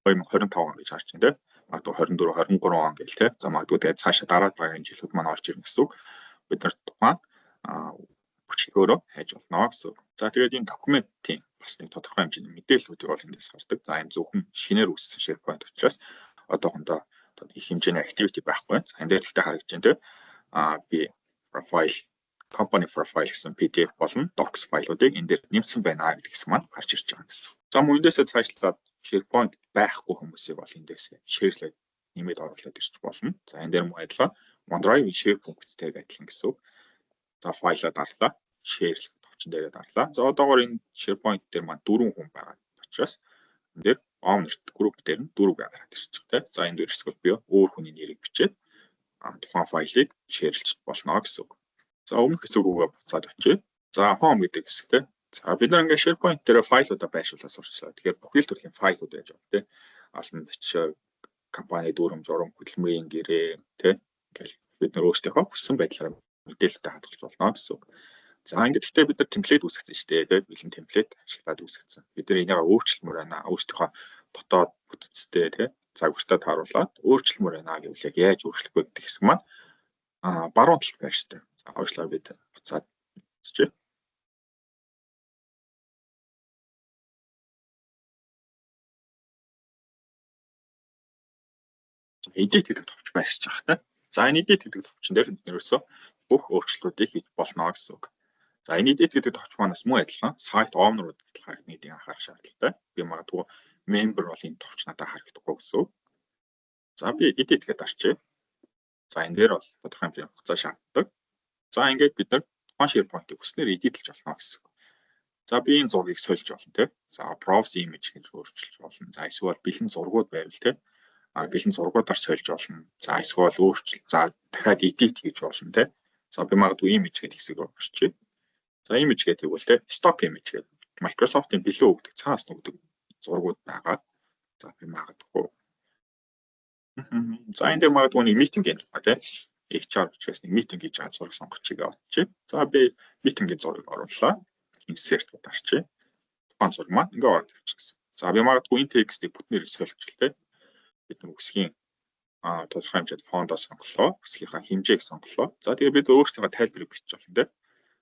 2025 он гэж харж байна тий. Магадгүй 24, 23 он гээл тий. За магадгүй тэгээд цаашаа дараа дараагийн жилүүд маань орж ирнэ гэсэн үг. Бид нар тухайн хүчлэгөөрөө хайж болно гэсэн үг. За тэгээд энэ документийн бас нэг тодорхой хэмжээний мэдээллүүдийг бол эндээс гардаг. За энэ зөвхөн шинээр үүссэн SharePoint учраас одоохондоо их хэмжээний activity байхгүй. За энэ дээр гэхдээ харагдаж байна тий. Би profile company profile гэсэн PDF болон docs файлуудыг энэ дээр нэмсэн байна гэдэг хэсэг маань гарч ирж байгаа гэсэн. За мөн эндээсээ цаашлаад SharePoint байхгүй хүмүүсийг бол эндээсээ share-лээд нэмээд оруулаад ирчих болно. За энэ дээр мөн адилхан OneDrive-ийн share функцтэй адилхан гэсэн үг. За файлаа дарлаа, share товчон дээрээ дарлаа. За одоогоор энэ SharePoint дээр маань дөрвөн хүн байгаа учраас энэ дээр owner group дээр нь дөрөв гараад ирчих тийм. За энэ дээр эсвэл би өөр хүний нэрийг бичээд тухайн файлыг share-лж болно гэсэн үг. За өмнөх хэсэг рүүгээ буцаад очие. За home гэдэг хэсэг тийм. За бид нар ингээд SharePoint дээр файлуудаа байршуулаад сурчлаа. Тэгэхээр бүхэл төрлийн файлууд байж байна тийм. Албан бичиг, компани дүрэм, журам, хөдөлмөрийн гэрээ тийм. Ингээл бид нар өөрсдийнхөө хүссэн байдлаараа мэдээлэлтэй хадгалж болно гэсэн үг. За ингээд гэхдээ бид нар темплейт үүсгэсэн шүү дээ тийм. Бэлэн темплейт ашиглаад үүсгэсэн. Бид нар энийг өөрчлөмөр байна. Өөрсдийнхөө дотоод бүтцтэй тийм загвартай тааруулаад өөрчлөмөр байна гэвэл яг яаж өөрчлөх вэ гэдэг хэсэг маань баруун талд байршдаг. За уучлаарай бид буцаад үзчихье. За edit гэдэг товч байршиж байгаа тийм. За энэ edit гэдэг товчон дээр бид нэрөөсөө бүх өөрчлөлтүүдийг хийж болно гэсэн үг. За энэ edit гэдэг товч манаас мөн адилхан site owner-уудад харагдана гэдгийг анхаарах шаардлагатай. Би магадгүй member бол энэ товч надад харагдахгүй гэсэн үг. За би edit гэдээ дарчээ. За энэ дээр бол тодорхой хэмжээний хугацаа шаарддаг. За ингээд бид нар тухайн SharePoint-ыг хүснээр edit-лж болно гэсэн үг. За би энэ зургийг сольж болно тийм. За browse image гэж өөрчилж болно. За эсвэл бэлэн зургууд байвал тийм. Бэлэн зургуудаар сольж болно. За эсвэл өөрчил. За дахиад edit хийж болно тийм. За би магадгүй image гэдэг хэсэг рүү орчие. За image гэдэг бол тийм stock image гэдэг Microsoft-ын бэлэн өгдөг цаас өгдөг зургууд байгаа. За би магадгүй. За энэ дээр магадгүй нэг митинг юм байна тийм. HR учраас нэг митинг хийж байгаа зураг сонгочих гэж бодчих. За би митингийн зургийг орууллаа. Insert гэдээ дарчээ. Тухайн зураг маань ингээ ороод ирчихсэн. За би магадгүй энэ текстийг бүтнээр сольчихлоо тийм. Бид нар үсгийн тодорхой хэмжээнд фондоо сонголоо, үсгийнхаа хэмжээг сонголоо. За тэгээ бид өөрсдийнхөө тайлбарыг бичиж болно тийм.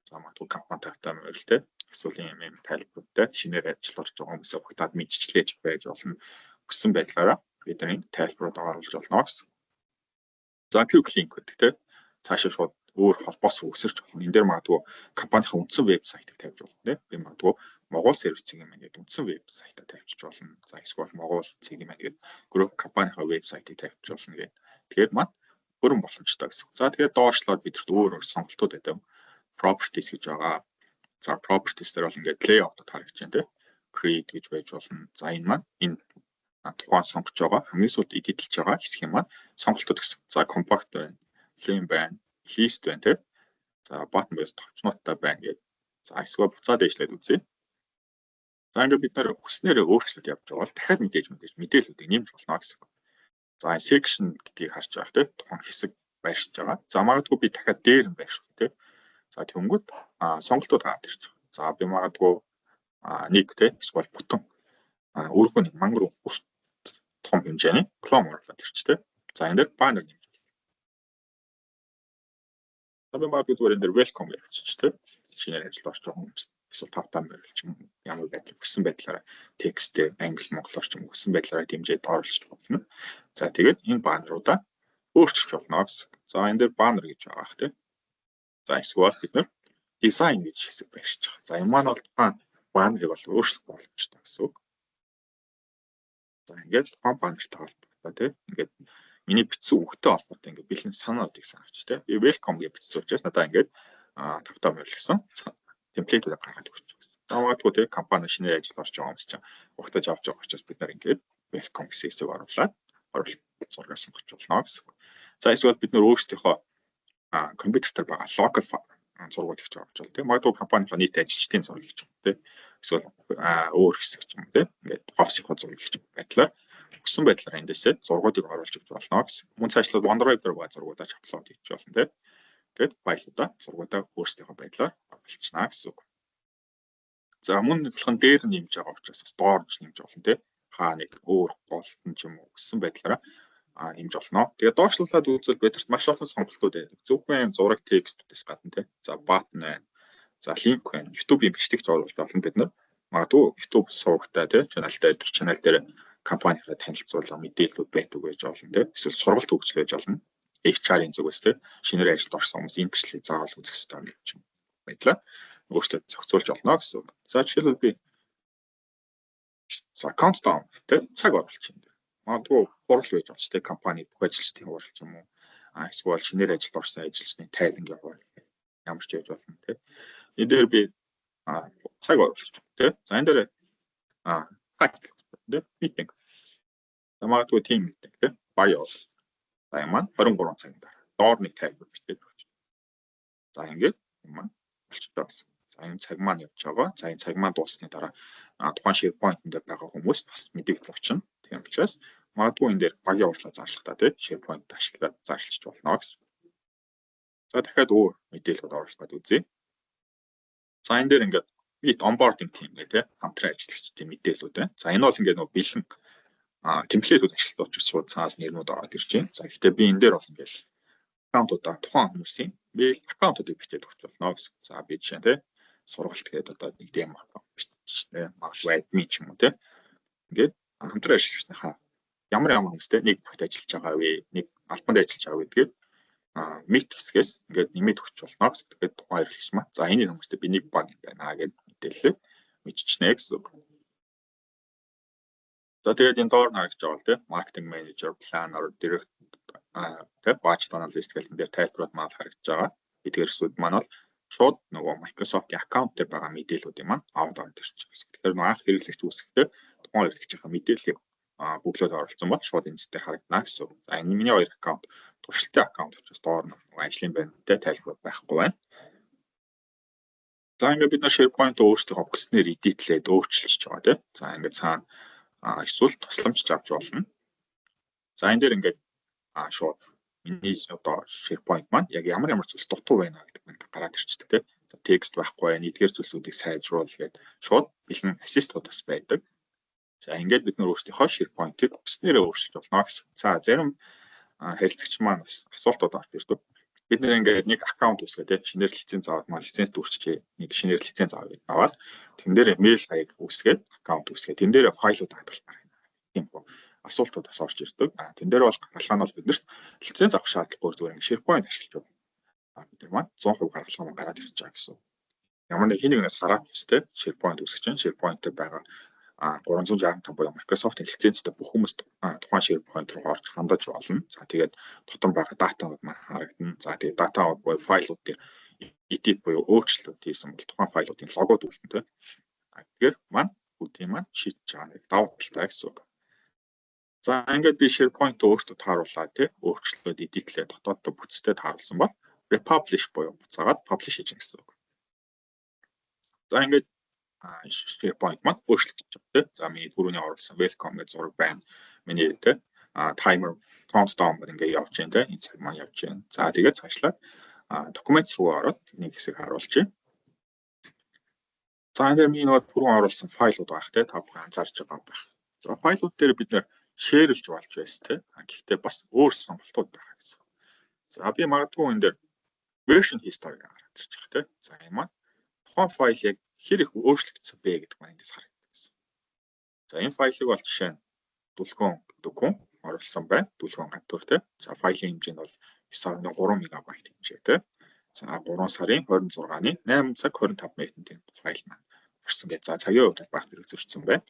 За магадгүй компани тавтай морил тийм. Эсвэл юм юм тайлбаруудтай шинээр ажил орж байгаа хүмүүсээ угтаад мэдчилээж байж болно. Хүссэн байдлаараа бид нар энэ тайлбарууд оруулж болно гэсэн. За quick link гэдэг тийм. Цаашаа шууд өөр холбоос үүсэрч болно. Энэ дээр магадгүй компанийнхаа үндсэн вебсайтыг тавьж болно тийм. Би магадгүй Монгол сервис цэгийн маань гэдэг үндсэн вебсайтаа тавьчих болно. За эсвэл Монгол цэгийн маань гэдэг групп компанийнхаа вебсайтыг тавьчих болно гэдэг. Тэгэхээр маань Бүрэн боломжтой гэсэн. За, тэгээд доошлоод бидэрт өөр өөр сонголтууд байдаг. Properties гэж байгаа. За, properties дээр бол ингээд layout-д харагдаж байна, тийм. Create гэж байж болно. За, энэ маань энэ тухайн сонгож байгаа, хамгийн сүүлд edit лж байгаа хэсгийн маань сонголтууд гэсэн. За, compact байна, slim байна, list байна, тийм. За, button буюу товчнуудтай байна гэдэг. За, эсвэл буцаад дээшлээд үзье. За, ингээд бид нэр хүснээрээ өөрчлөлт явж байгаа бол дахиад мэдээж мэдээллүүдийг нэмж болно гэсэн. За, section гэдгийг харж байгаа, тийм, тухайн хэсэг байршиж байгаа. За, магадгүй би дахиад дээр нь байршуул, тийм. За, тэнгүүд сонголтууд гараад ирж байгаа. За, би магадгүй нэг, тийм, эсвэл бүтэн өргөө нэг мангар өрт том хэмжээний column оруулаад ирч, тийм. За, энэ дээр баннер нэмж байна. За, би магадгүй зүгээр энэ дээр welcome гэж бичиж, тийм. Шинээр ажил орж байгаа хүмүүс эсвэл тавтаа морил ч юм, ямар байдлаар хүссэн байдлаараа текстээ англи, монголоор ч юм, хүссэн байдлаараа дэмжиж оруулж болно. За, тэгээд энэ баннеруудаа өөрчилж болно гэсэн. За, энэ дээр баннер гэж байгаа х, тийм. За, эсвэл бид нэр дизайн гэж хэсэг байршиж байгаа. За, энэ маань бол тухайн баннерыг бол өөрчлөх боломжтой гэсэн үг. За, ингээд тухайн баннертай холбоотой, тийм. Ингээд миний бичсэн үгтэй холбоотой ингээд бэлэн санаануудыг санаач, тийм. Би welcome гэж бичсэн учраас надаа ингээд тавтаа морил гэсэн template үүдийг гаргаад өгч гэсэн. За, магадгүй, тийм, компани шинээр ажил орж байгаа хүмүүс чинь угтаж авч байгаа учраас бид нар ингээд welcome гэсэн хэсэг оруулаад оруулах зураг сонгож болно гэсэн. За, эсвэл бид нар өөрсдийнхөө компьютер дээр байгаа local зургууд хийж авч болно, тийм. Магадгүй компанийн нийт ажилчдын зураг хийж байгаа, тийм. Эсвэл өөр хэсэг ч юм уу, тийм. Ингээд офисынхоо зураг хийж байдлаар, хүссэн байдлаар эндээсээ зургуудыг оруулж өгч болно гэсэн. Мөн цаашлаад OneDrive дээр байгаа зургуудаа ч upload хийж болно, тийм. Тэгэд файлуудаа, зургуудаа өөрсдийнхөө байдлаар оруулчихна гэсэн үг. За, мөн адилхан дээр нэмж байгаа учраас бас доор ч нэмж болно, тийм. Хаа нэг өөр голтон ч юм уу хүссэн байдлаараа нэмж болно. Тэгээд доошлуулад үзвэл бидэрт маш олон сонголтууд байдаг. Зөвхөн юм зураг, текстүүдээс гадна, тийм. За, button байна. За, link байна. YouTube-ийн бичлэг ч оруулж болно бид нар. Магадгүй YouTube сувагтай, тийм, channel тай, тэр channel дээр компанийнхаа танилцуулга мэдээллүүд байдаг байж болно, тийм. Эсвэл сургалт өгч байж болно. HR-ын зүгээс, тийм, шинээр ажилд орсон хүмүүс энэ бичлэгийг заавал үзэх ёстой гэж юм байдлаа өөртөө зохицуулж болно гэсэн үг. За, жишээлбэл би за countdown, тийм, цаг оруулах юм. Магадгүй хурал байж болж, тийм, компани бүх ажилчдын хурал ч юм уу. Эсвэл шинээр ажилд орсон ажилчны тайлангийн хурал ямар ч байж болно, тийм. Энэ дээр би цаг оруулах, тийм. За, энэ дээр title, тийм, meeting. За, магадгүй team meeting, тийм, баяа бол. За, юм маань 23 цагийн дараа доор нэг тайлбар бичээд өгч. За, ингээд юм маань болчихлоо гэсэн. За, энэ цаг маань явж байгаа. За, энэ цаг маань дууссаны дараа тухайн SharePoint-ын дээр байгаа хүмүүс бас мэдэгдэл очино. Тийм учраас магадгүй энэ дээр багийн хурлаа зарлахдаа, тийм, SharePoint ашиглаад зарлчих болно гэсэн. За, дахиад өөр мэдээлэлүүд оруулах гээд үзье. За, энэ дээр ингээд meet onboarding team гэх, тийм, хамтран ажиллагчдын мэдээлэлүүд байна. За, энэ бол ингээд нөгөө бэлэн template үүд ашиглах учраас шууд цаас нэрнүүд ороод ирж байна. За, гэхдээ би энэ дээр бол ингээд account уудаа, тухайн хүмүүсийн mail account уудыг бичээд өгч болно гэсэн. За, би жишээ нь, тийм, сургалт гэдэг одоо нэг demo account биччихнэ. Магадгүй админ ч юм уу, тийм. Ингээд хамтран ажиллагчдынхаа ямар ямар хүмүүстэй нэг багт ажиллаж байгаа вэ, нэг албанд ажиллаж байгаа вэ гэдгийг meet хэсгээс ингээд нэмээд өгч болно гэсэн. Тэгээд тухайн хэрэглэгч маань, за, энэ хүмүүстэй би нэг баг юм байна гэд мэдээлэл мэдчихнэ гэсэн үг. За, тэгээд энэ доор нь харагдаж байгаа бол, тийм, marketing manager, planner, director, тийм, budget analyst гэх энэ дээр тайлбарууд маань харагдаж байгаа. Эдгээр хэсүүд маань бол шууд нөгөө Microsoft-ийн аккаунт дээр байгаа мэдээллүүдийн маань аваад орж ирж байгаа гэсэн. Тэгэхээр нөгөө анх хэрэглэгч үүсгэхдээ тухайн хэрэглэгчийнхаа мэдээллийг бөглөөд оролцсон бол шууд энэ дээр харагдана гэсэн. За, энэ миний хоёр аккаунт туршилтын аккаунт учраас доор нь ажлын байртай тайлбар байхгүй байна. За, ингээд бид нар SharePoint өөрсдийнхөө хүснээр edit лээд өөрчилж байгаа, тийм. За, ингээд цаана эсвэл тусламж авч болно. За, энэ дээр ингээд шууд миний одоо SharePoint маань яг ямар ямар зүйлс дутуу байна гэдэг нь гараад ирчихдэг, тийм. За, текст байхгүй байна, эдгээр зүйлсүүдийг сайжруул гээд шууд бэлэн assist ууд бас байдаг. За, ингээд бид нар өөрсдийнхөө SharePoint-ыг хүснээрээ өөрчилж болно гэсэн. За, зарим харилцагч маань бас асуултууд орж ирдэг. Бид нэр ингээд нэг аккаунт үүсгээ, тийм, шинээр лиценз аваад маа лиценз дүүрчээ, нэг шинээр лиценз аваад тэн дээр мэйл хаяг үүсгээд, аккаунт үүсгээд, тэн дээр файлууд хадгалмаар байна. Тийм үү, асуултууд бас орж ирдэг. А тэн дээр бол гаргалгаа нь бол биднэрт лиценз авах шаардлагагүй, зүгээр ингээд SharePoint ашиглаж байна. А бид нар маань 100% гаргалгаа маань гараад ирж байгаа гэсэн. Ямар нэг хин нэгнээс хараад бас, тийм, SharePoint үүсгэж чинь SharePoint дээр байгаа 365 буюу Microsoft-ын лицензтэй бүх хүмүүс тухайн SharePoint руу орж хандаж болно. За тэгээд дотор байгаа датанууд маань харагдана. За тэгээд датанууд буюу файлууд дээр edit буюу өөрчлөлт хийсэн бол тухайн файлуудын логод үлдэнэ тийм. Тэгэхээр маань бүгдийн маань шийдэж байгаа нэг давуу талтай гэсэн үг. За ингээд би SharePoint өөртөө тааруулаад тий өөрчлөлтөд edit-лээ дотооддоо бүтцтэй тааруулсан ба republish буюу буцаагаад publish хийж гэсэн үг. За ингээд SharePoint маань өөрчлөгдөж байгаа тий. За миний түрүүний оруулсан welcome гэж зураг байна. Миний тий timer countdown гэдэг ингээд явж байна тий. Энэ цаг маань явж байна. За тэгээд цаашлаад документ руу ороод нэг хэсэг харуулж байна. За энэ дээр миний нөгөө түрүүн оруулсан файлууд байх тий. Та бүхэн анзаарч байгаа байх. За файлууд дээр бид нэр шеэрлж болж байсан тий. Гэхдээ бас өөр сонголтууд байгаа гэсэн. За би магадгүй энэ дээр version history гараад ирж байгаа тий. За энэ маань тухайн файл яг хэр их өөрчлөгдсөн бэ гэдэг маань эндээс харагддаг гэсэн. За энэ файлыг бол жишээ нь Дүлгөөн гэдэг хүн оруулсан байна. Дүлгөөн гантур тий. За файлын хэмжээ нь бол 9.3 мегабайт хэмжээтэй. За 3 сарын 26-ны 8 цаг 25 минутанд энэ файл маань орсон гэж. За цагийн хувьд баг зэрэг зөрчсөн байна.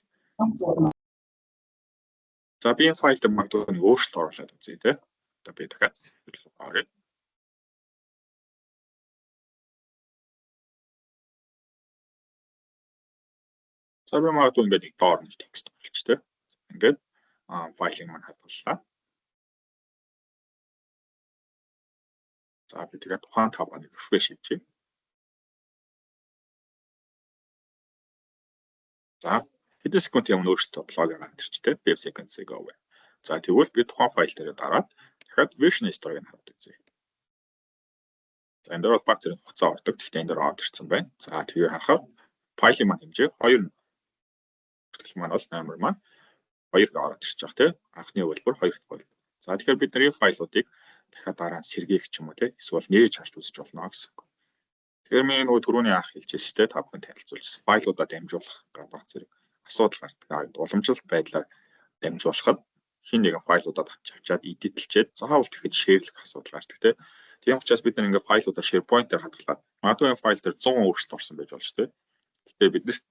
За би энэ файл дээр магадгүй нэг өөрчлөлт оруулаад үзье тий. Одоо би дахиад оръё. За би магадгүй ингээд нэг доор нэг текст оруулж тий. Ингээд файлыг маань хадгаллаа. За би тэгээд тухайн табыг refresh хийчихье. За хэдэн секунд юм өөрчлөлт бодлоо гараад ирч тэ 5 seconds ago вэ. За тэгвэл би тухайн файл дээр дараад дахиад version history-г хараад үзье. За энэ дээр бол баг зэрэг хугацаа ордог. Гэхдээ энэ дээр орж ирсэн байна. За тэгээ харахад файлын маань хэмжээ 2 хүртэл маань бол номер маань 2 ороод ирж байгаа тийм анхны хувилбар, хоёр дахь хувилбар. За тэгэхээр бид нарын файлуудыг дахиад дараа нь сэргээх ч юм уу тийм эсвэл нээж харж үзэж болно гэсэн үг. Тэгэхээр миний нөгөө түрүүний анх хэлжсэн тийм та бүхэн танилцуулсан файлуудаа дамжуулах баг зэрэг асуудал гардаг. Уламжлалт байдлаар дамжуулахад хин нэгэн файлуудаа авч авчаад эдитэлчээд заавал тэгэхэд шеэрлэх асуудал гардаг тийм. Тийм учраас бид нар ингээ файлуудаа SharePoint дээр хадгалаад магадгүй энэ файл дээр 100 өөрчлөлт орсон байж болж тийм. Гэтэ бид нарт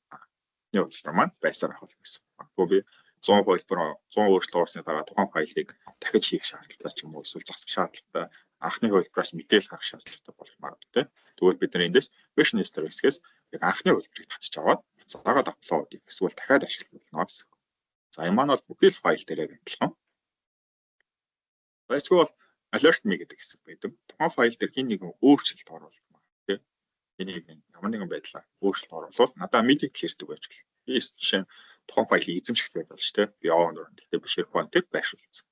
хувилбар маань байсаар авах болно гэсэн. Магадгүй би 100 хувилбар 100 өөрчлөлт орсны дараа тухайн файлыг дахиж хийх шаардлагатай ч юм уу эсвэл засах шаардлагатай анхны хувилбараас мэдээлэл харах шаардлагатай болох магадгүй. Тэгвэл бид нар эндээс version history хэсгээс яг анхны хувилбарыг татчих аваад буцаагаад upload хийх эсвэл дахиад ашиглах болно гэсэн. За энэ маань бол бүхий л файл дээр яг адилхан. За эсвэл alert me гэдэг хэсэг байдаг. Тухайн файл дээр хэн нэгэн өөрчлөлт оруулах тий. Хэн нэгэн ямар нэгэн байдлаар өөрчлөлт оруулвал надаа мэдээлэл ирдэг байж болно. Би жишээ нь тухайн файлыг эзэмшигч байж болно шүү дээ. Би owner. Гэхдээ би SharePoint-ыг байршуулсан.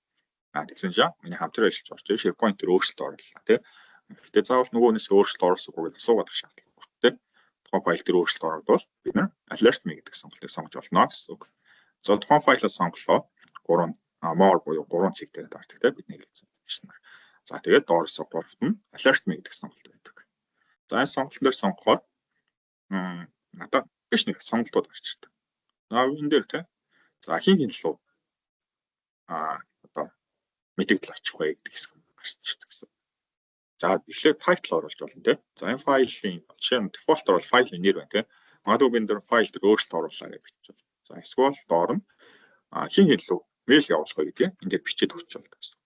А тэгсэн чинь миний хамтран ажиллаж орж SharePoint дээр өөрчлөлт орууллаа тий. Гэхдээ заавал нөгөөнөөс өөрчлөлт оруулсангүй гэж асуугаад байх шаардлага байна тий. Тухайн файл дээр өөрчлөлт оруулбал бид нар alert me гэдэг сонголтыг сонгож болно гэсэн үг. За тухайн файлаа сонголоо. 3 more буюу 3 цэг дээр дардаг тий бидний хэлсэн чинь. За тэгээд доороосоо гуравт нь alert me гэдэг сонголт байдаг. За энэ сонголтын дээр сонгохоор надад биш нэг сонголтууд гарч ирдэг. За энэ дээр тий. За хин хин лөө одоо мэдэгдэл очих вэ гэдэг хэсэг гарч ирдэг гэсэн. За эхлээд title оруулж болно тий. За энэ файлын жишээ нь default бол файлын нэр байна тий. Магадгүй би энэ дээр файл дээр өөрчлөлт оруулаа гэж бичиж байна. За эсвэл доор нь хин хин лөө мэйл явуулах вэ гэдгийг энэ дээр бичээд өгч болно гэсэн.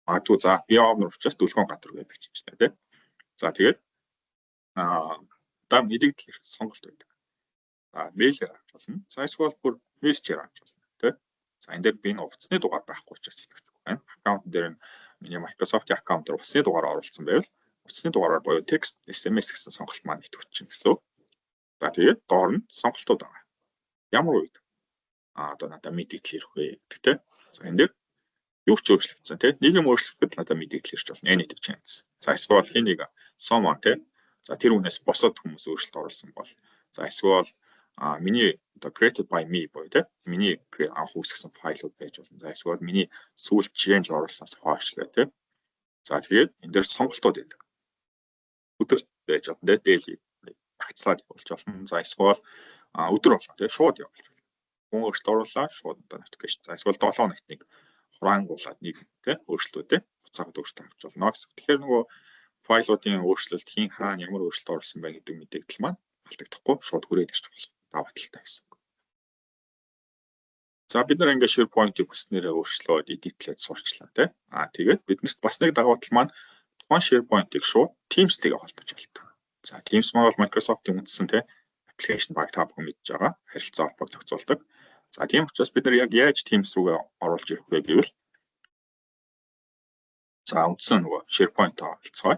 Магадгүй за би owner учраас Дүлгөөн газар гэж бичиж байна тий. За тэгээд даа мэдэгдэл хэрэг сонголт байдаг. За мэйлээр авч болно. За эсвэл бүр мессежээр авч болно тий. За энэ дээр би энэ утасны дугаар байхгүй учраас итгэж байна. Аккаунт дээр нь миний Microsoft-ийн аккаунт дээр утасны дугаар оруулсан байвал утасны дугаараар буюу текст, SMS гэсэн сонголт маань итгэж чинь гэсэн. За тэгээд доор нь сонголтууд байгаа. Ямар үед одоо надад мэдээлэл ирэх вэ гэдэг тий. За энэ дээр юу ч өөрчлөгдсөн тий. Нэг юм өөрчлөгдөд надад мэдээлэл ирж болно. Anything changes. За эсвэл хин нэг someone тий. За тэр хүнээс босод хүмүүс өөрчлөлт оруулсан бол за эсвэл миний одоо created by me буюу тий миний анх үүсгэсэн файлууд байж болно. За эсвэл миний сүүлд change оруулснаас хойш гэх тий. За тэгээд энэ дээр сонголтууд байдаг. Өдөрт байж болно тий daily багцлаад явуулж болно. За эсвэл өдөр болгон тий шууд явуулж болно. Хүн өөрчлөлт оруулаа шууд одоо notification. За эсвэл 7 хоногт нэг хураангуулад нэг тий өөрчлөлтүүдээ буцаагаад өөртөө авч болно гэсэн. Тэгэхээр нөгөө файлуудын өөрчлөлт хийн хаана ямар өөрчлөлт оруулсан бэ гэдэг мэдээлэл маань алдагдахгүй шууд хүрээд ирчих болно. Даваа талтай гэсэн үг. За, бид нар ингээд SharePoint-ыг хүснээрээ өөрчлөөд, edit лээд сурчлаа, тий. Аа, тэгээд биднэрт бас нэг давуу тал маань тухайн SharePoint-ыг шууд Teams-тэйгээ холбож болдог. За, Teams маань бол Microsoft-ийн үндсэн, тий, application баг, та бүхэн мэдж байгаа, харилцаа холбоог зохицуулдаг. За, тийм учраас бид нар яг яаж Teams рүүгээ оруулж ирэх вэ гэвэл, за, үндсэн нөгөө SharePoint-оо оролцгоё.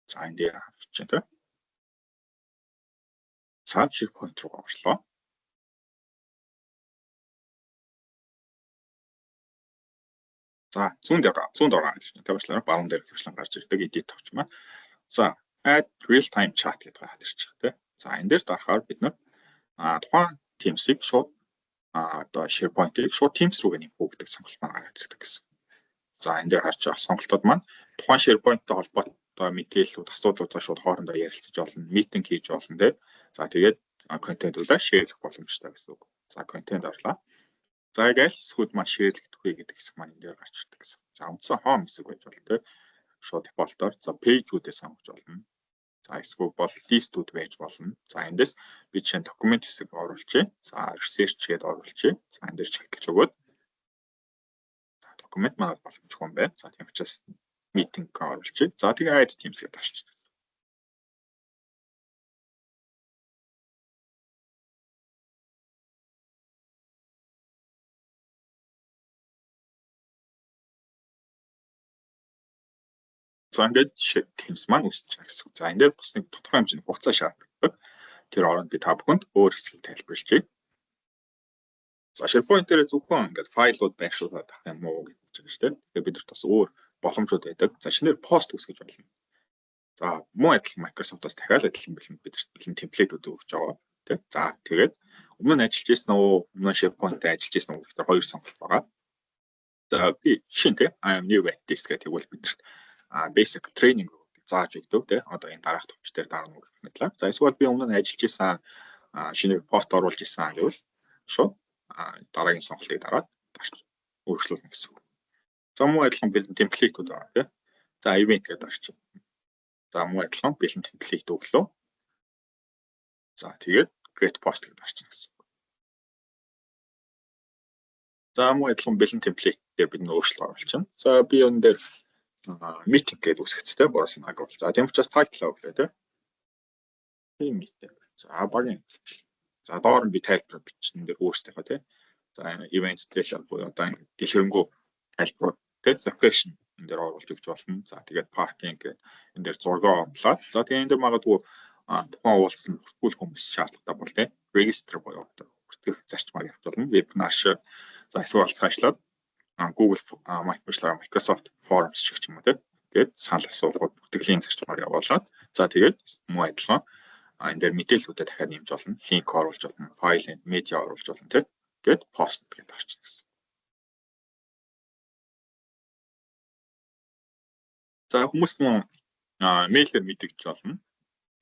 За, энэ дээр харж байна, тий. За, SharePoint руу орлоо. За, зүүн дээр, зүүн доор гэж байна. Тавьчлаа, баруун дээр хвшлэн гарч ирдэг edit товч маань. За, add real time chat гэдээ гараад ирж байгаа, тий. За, энэ дээр дарахаар бид нар тухайн Teams-ийг шууд одоо SharePoint-ыг шууд Teams рүүгээ нэмэх үү гэдэг сонголт маань гараад ирдэг гэсэн. За, энэ дээр харж байгаа сонголтууд маань тухайн SharePoint-тай холбоотой мэдээллүүд, асуудлуудаа шууд хоорондоо ярилцаж болно, meeting хийж болно, тий. За, тэгээд контентуудаа share лэх боломжтой гэсэн үг. За, контент орлоо. За, яг аль хэсгүүд маань share лэгдэх вэ гэдэг хэсэг маань энэ дээр гарч ирдэг гэсэн. За, үндсэн home хэсэг байж болно, тий. Шууд default оор за page үүдээ сонгож болно. За, эсвэл бол list үүд байж болно. За, эндээс би жишээ нь документ хэсэг оруулчихъя. За, research гэдээ оруулчихъя. За, энэ дээр чагталж өгөөд, за, документ маань боломжгүй юм байна. За, тийм учраас meeting оруулчихъя. За, тэгээ add teams гэдээ дарчдаг. За, ингээд Teams маань үүсэж байгаа гэсэн үг. За, энэ дээр бас нэг тодорхой хэмжээний хугацаа шаардлагатай. Тэр оронд би та бүхэнд өөр хэсгийг тайлбарлажээ. За, SharePoint дээр зөвхөн ингээд файлууд байршуулад авах юм уу гэж байна шүү дээ. Тэгэхээр бидэрт бас өөр боломжууд байдаг. За, шинээр пост үүсгэж болно. За, мөн адилхан Microsoft-аас дахиад адилхан бэлэн бидэрт бэлэн template үүд өгч байгаа. Тэ. За, тэгээд өмнө нь ажиллаж байсан уу, өмнө нь SharePoint-д ажиллаж байсан уу гэхээр хоёр сонголт байгаа. За, би шинэ, тэ, I am new at this гэх тэгвэл бидэрт basic training зааж өгдөг, тий. Одоо энэ дараах товч дээр дарна гэх мэтлээ. За, эсвэл би өмнө нь ажиллаж исэн, шинээр пост оруулж исэн гэвэл шууд дараагийн сонголтыг дараад дарч өөрчлүүлнэ гэсэн үг. За, мөн адилхан бэлэн template үүд байгаа, тий. За, event гэдэг дарч. За, мөн адилхан бэлэн template өглөө. За, тэгээд create post гэдэг дарчихна гэсэн үг. За, мөн адилхан бэлэн template дээр бид нэ өөрчлөлт оруулчихна. За, би энэ дээр meeting гэдэг үсгцтэй бороо санааг бол. За, тийм учраас title өглөө, тий. Team meeting. За, багийн. За, доор нь би тайлбар бичсэн дээр өөрсдийнхөө, тий. За, events дээр буюу одоо дэлгэрэнгүй тайлбар, тий, location энэ дээр оруулж өгч болно. За, тэгээд parking гэдэг энэ дээр зураг оруулаад. За, тэгээд энэ дээр магадгүй тухайн уулзалт бүртгүүлэх хүмүүс шаардлагатай бол, тий, register буюу одоо бүртгэх зарчмаар явж болно. Вебинар шиг, за, эсвэл цаашлаад Google, Microsoft Forms шиг ч юм уу, тий. Тэгээд санал асуулгууд бүртгэлийн зарчмаар явуулаад, за, тэгээд мөн адилхан энэ дээр мэдээллүүдээ дахиад нэмж болно. Link оруулж болно, file and media оруулж болно, тий. Тэгээд post гэдээ дарчихна гэсэн. За, хүмүүс мөн мэйлээр мэдэгдэж болно.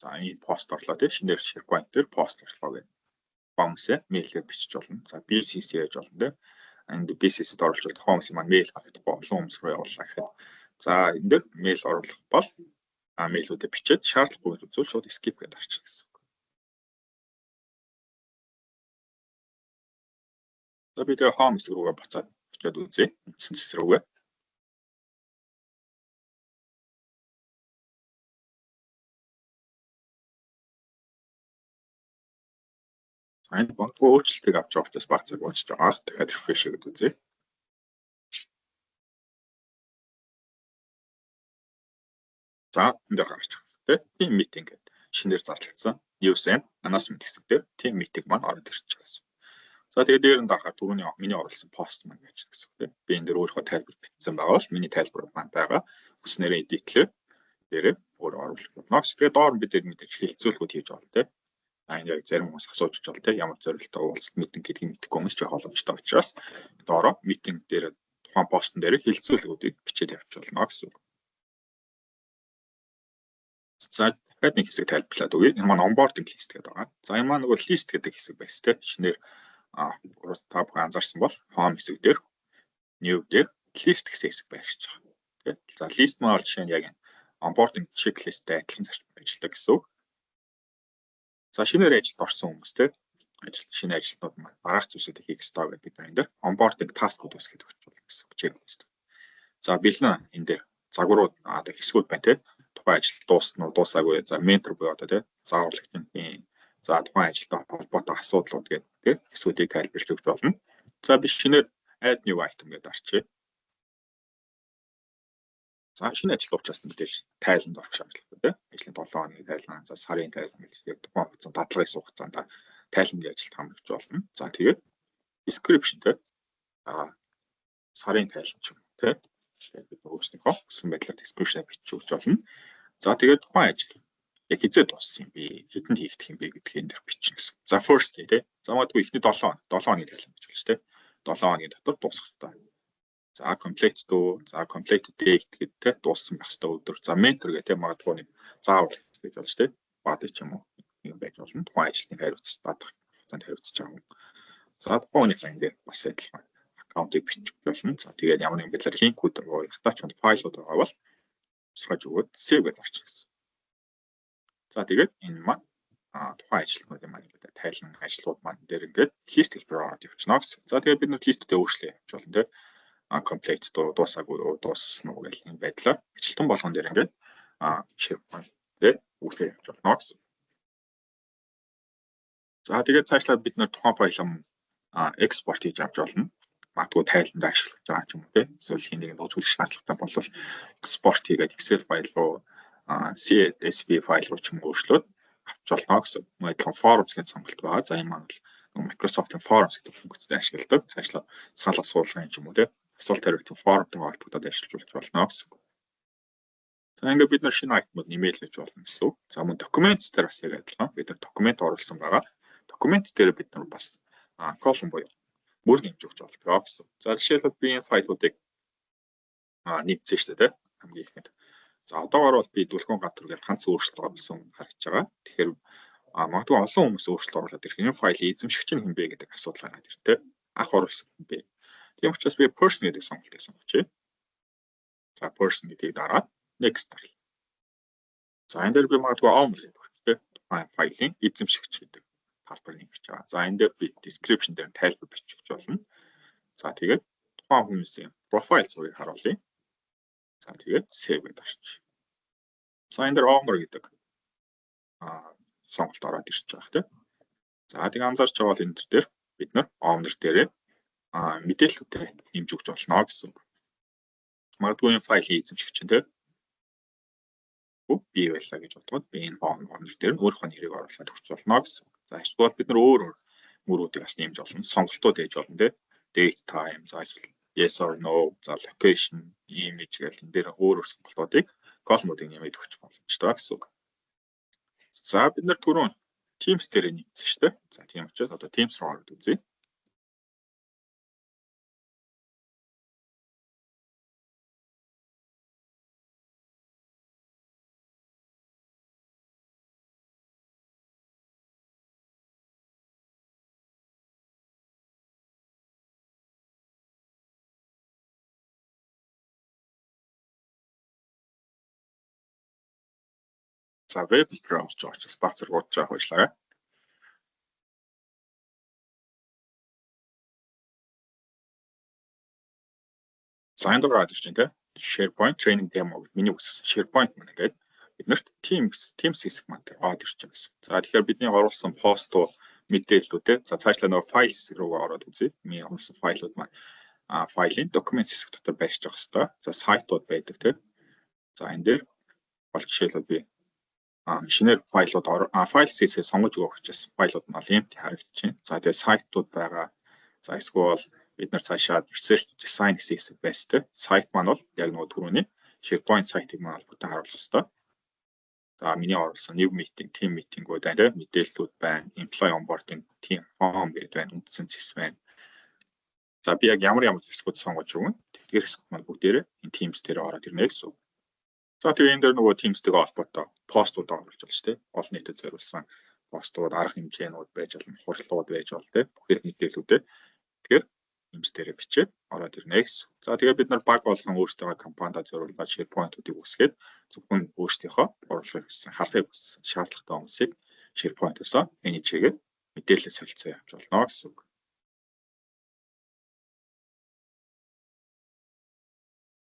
За, энэ пост орлоо, тий, шинээр SharePoint дээр пост орлоо гэдэг. Хүмүүсээ мэйлээр бичиж болно. За, BCC яаж болно, тий. Энд BCC-д оруулж бол тухайн хүмүүсийн маань мэйл харагдахгүй, олон хүмүүс рүү явууллаа гэхэд, за, энэ дээр мэйл оруулах бол мэйлүүдээ бичээд, шаардлагагүй гэж үзвэл шууд skip гэдээ дарчих гэсэн үг. За, би тэгээ home хэсэг рүүгээ буцаад очиод үзье. Үндсэн хэсэг рүүгээ. Энэ бондгүй өөрчлөлтийг авч байгаа учраас баг цаг уншиж байгаа. Дахиад refresh хийгээд үзье. За, энэ дээр гарч байгаа. Тэ? Team meeting гэдэг шинээр зарлагдсан news and announcement хэсэг дээр team meeting маань ороод ирж байгаа гэсэн. За, тэгээд дээр нь дарахаар түрүүний миний оруулсан пост маань гэж гэсэн үг, тийм. Би энэ дээр өөрийнхөө тайлбар бичсэн байгаа бол миний тайлбар маань байгаа. Хүснээрээ edit лээ. Дээрээ өөрөө оруулах болно. Тэгээд доор нь бид мэдээж хэлэлцүүлгүүд хийж болно, тийм. А, энэ яг зарим хүмүүс асууж бол, тийм, ямар зорилттой уулзалт meeting гэдгийг мэдэхгүй хүмүүс ч явах боломжтой учраас доороо meeting дээр тухайн постн дээр хэлэлцүүлгүүдийг бичээд явчих болно гэсэн үг. За, дахиад нэг хэсэг тайлбарлаад өгье. Энэ маань onboarding list гэдэг байгаа. За, энэ маань нөгөө list гэдэг хэсэг байсан, тийм. Шинээр та бүхэн анзаарсан бол home хэсэг дээр, new дээр list гэсэн хэсэг байршиж байгаа. Тийм. За, list маань бол жишээ нь яг энэ onboarding checklist-тэй адилхан зарчим ажилладаг гэсэн үг. За, шинээр ажилд орсон хүмүүс, тийм. Ажил шинэ ажилтнууд маань дараах зүйлсүүдийг хийх ёстой гэдэг бид нар энэ дээр onboarding task-ууд үүсгэж өгч болно гэсэн үг checklist. За бэлэн энэ дээр загварууд одоо хэсгүүд байна те. Тухайн ажил дуусна уу, дуусаагүй. За ментор буюу одоо те зааварлагчийн за тухайн ажилтай холбоотой асуудлууд гэдэг те хэсгүүдийг тайлбарлаж өгч болно. За би шинээр add new item гэдэг арчээ. За шинэ ажил учраас мэдээж тайланд орох шаардлагатай те. Ажлын 7 хоногийн тайлан, за сарын тайлан гэж яг тухайн хугацаанд дадлагын суух хугацаанд тайлангийн ажилд хамрагч болно. За тэгээд description те. А сарын тайлан ч юм уу те. Бид өөрсдийнхөө хүссэн байдлаар description бичиж өгч болно. За тэгээд тухайн ажил яг хизээ дууссан юм бэ? Хэдэнд хийгдэх юм бэ гэдгийг энэ дэр бичнэ гэсэн. За first day те. За магадгүй эхний 7 хоногийн тайлан гэж болж те. 7 хоногийн дотор дуусах хэрэгтэй. За complete дөө, за complete date гэдэг те дууссан байх хэрэгтэй өдөр. За mentor гэх те магадгүй нэг заавал гэж болж те. Баадыг ч юм уу юм байж болно. Тухайн ажилтныг хариуцж даадах хугацаанд хариуцж байгаа хүн. За тухайн хүний энэ дээр бас адилхан аккаунтыг бичих болно. За тэгээд ямар нэгэн байдлаар линкүүд рүү attachment файлууд байгаа бол тусгаж өгөөд save гэдээ орчих гэсэн. За тэгээд энэ маань тухайн ажилтнуудын маань ингээд тайлан ажлууд маань дээр ингээд лист хэлбэр ороод явчихна гэсэн. За тэгээд бид нар листүүдээ өөрчлөө явж болно те. Complete дуусаагүй дууссан уу гэх юм байдлаар ажилтан болгон дээр ингээд SharePoint те үүсгэж явж болно гэсэн. За тэгээд цаашлаад бид нар тухайн файл экспорт хийж авч болно. Магадгүй тайландаа ашиглаж байгаа ч юм уу те. Эсвэл хин нэгэн үзүүлэх шаардлагатай бол экспорт хийгээд Excel файл руу CSV файл руу ч юм өөрчлөөд авч болно гэсэн. Мөн адилхан Forms гэж сонголт байгаа. За энэ маань бол Microsoft-ын Forms гэдэг функцтэй ашигладаг. Цаашлаад санал асуулгын ч юм уу те. Асуулт хариултын формтойгоо холбогдоод ажиллаж болно гэсэн. За ингээд бид нар шинэ айтмууд нэмээл гэж болно гэсэн үг. За мөн documents дээр бас яг адилхан. Бид нар документ оруулсан байгаа. Документ дээр бид нар бас column буюу мөр нэмж өгч болдог гэсэн. За жишээлбэл би энэ файлуудыг нэмсэн шүү дээ, хамгийн ихэнд. За одоогоор бол би дүлгэн гадар гээд ганц өөрчлөлт оруулсан харагдаж байгаа. Тэгэхээр магадгүй олон хүмүүс өөрчлөлт оруулаад ирэх. Энэ файлыг эзэмшигч нь хэн бэ гэдэг асуудал гараад иртээ. Анх оруулсан хүн бэ. Тийм учраас би person гэдэг сонголтыг сонгочихъя. За person гэдгийг дараад next дарлаа. За энэ дээр би магадгүй owner гэдэг өгчтэй. Тухайн файлын эзэмшигч гэдэг талбар нэмж байгаа. За энэ дээр би description дээр тайлбар бичих болно. За тэгээд тухайн хүмүүсийн профайл зургийг харуулъя. За тэгээд save гэдээ орчих. За энэ дээр owner гэдэг сонголт ороод ирж байгаа тийм. За тэг анзаарч байгаа бол энэ дээр бид нар owner дээрээ мэдээлэлтэй нэмж өгч болно гэсэн үг. Магадгүй энэ файлын эзэмшигч нь тийм би байлаа гэж бодоход би энэ owner дээр өөрийнхөө нэрийг оруулаад өгч болно гэсэн. За эсвэл бид нар өөр өөр мөрүүдийг бас нэмж болно. Сонголтууд ээж болно тийм. Date time за эсвэл yes or no за location image гэл энэ дээр өөр өөр сонголтуудыг колумнуудыг нэмээд өгч боломжтой гэсэн үг. За бид нар түрүүн Teams дээр нэмсэн шүү дээ. За тийм учраас одоо Teams руу ороод үзье. За веб рүү орж байгаа учраас баг зэрэг удаж байгаа хуучлаарай. За энэ доор гарч ирж байна те. SharePoint training demo гэж миний үссэн SharePoint маань ингээд биднэрт Teams хэсэг маань тэр ороод ирж байгаа гэсэн. За тэгэхээр бидний оруулсан постууд мэдээллүүд те. За цаашлаа нөгөө файл хэсэг рүү ороод үзье. Миний оруулсан файлууд маань файлын documents хэсэг дотор байрч байгаа хэвээр. За сайтууд байдаг те. За энэ дээр бол жишээлбэл би шинээр файлууд файл хэсгээ сонгож өгөх учраас файлууд нь бол empty харагдаж байна. За тэгээ сайтууд байгаа. За эсвэл бид нар цаашаа research design гэсэн хэсэг байсан те. Сайт маань бол яг нөгөө түрүүний SharePoint сайтыг маань бүтэн харуулах хэвээр. За миний оруулсан new meeting, team meeting-үүд байна те. Мэдээллүүд байна. Employee onboarding, team home гэдэг байна. Үндсэн цэс байна. За би яг ямар ямар хэсгүүд сонгож өгнө. Тэгэхээр хэсгүүд маань бүгдээрээ энэ Teams дээр ороод ирнэ гэсэн үг. За тэгээ энэ дээр нөгөө Teams-тэйгээ холбоотой постууд оруулж болно шүү дээ. Олон нийтэд зориулсан постууд, арга хэмжээнүүд байж болно, хурлууд байж болно те. Бүх мэдээллүүдээ тэгэхээр Teams дээрээ бичээд ороод ирнэ гэсэн. За тэгээ бид нар баг болгон өөрсдийнхөө компанида зориулаад SharePoint-уудыг үүсгээд зөвхөн өөрсдийнхөө оруулахыг хүссэн, харахыг хүссэн шаардлагатай хүмүүсийг SharePoint-оос manage хийгээд Мэдээлэл солилцоо явж болно гэсэн үг.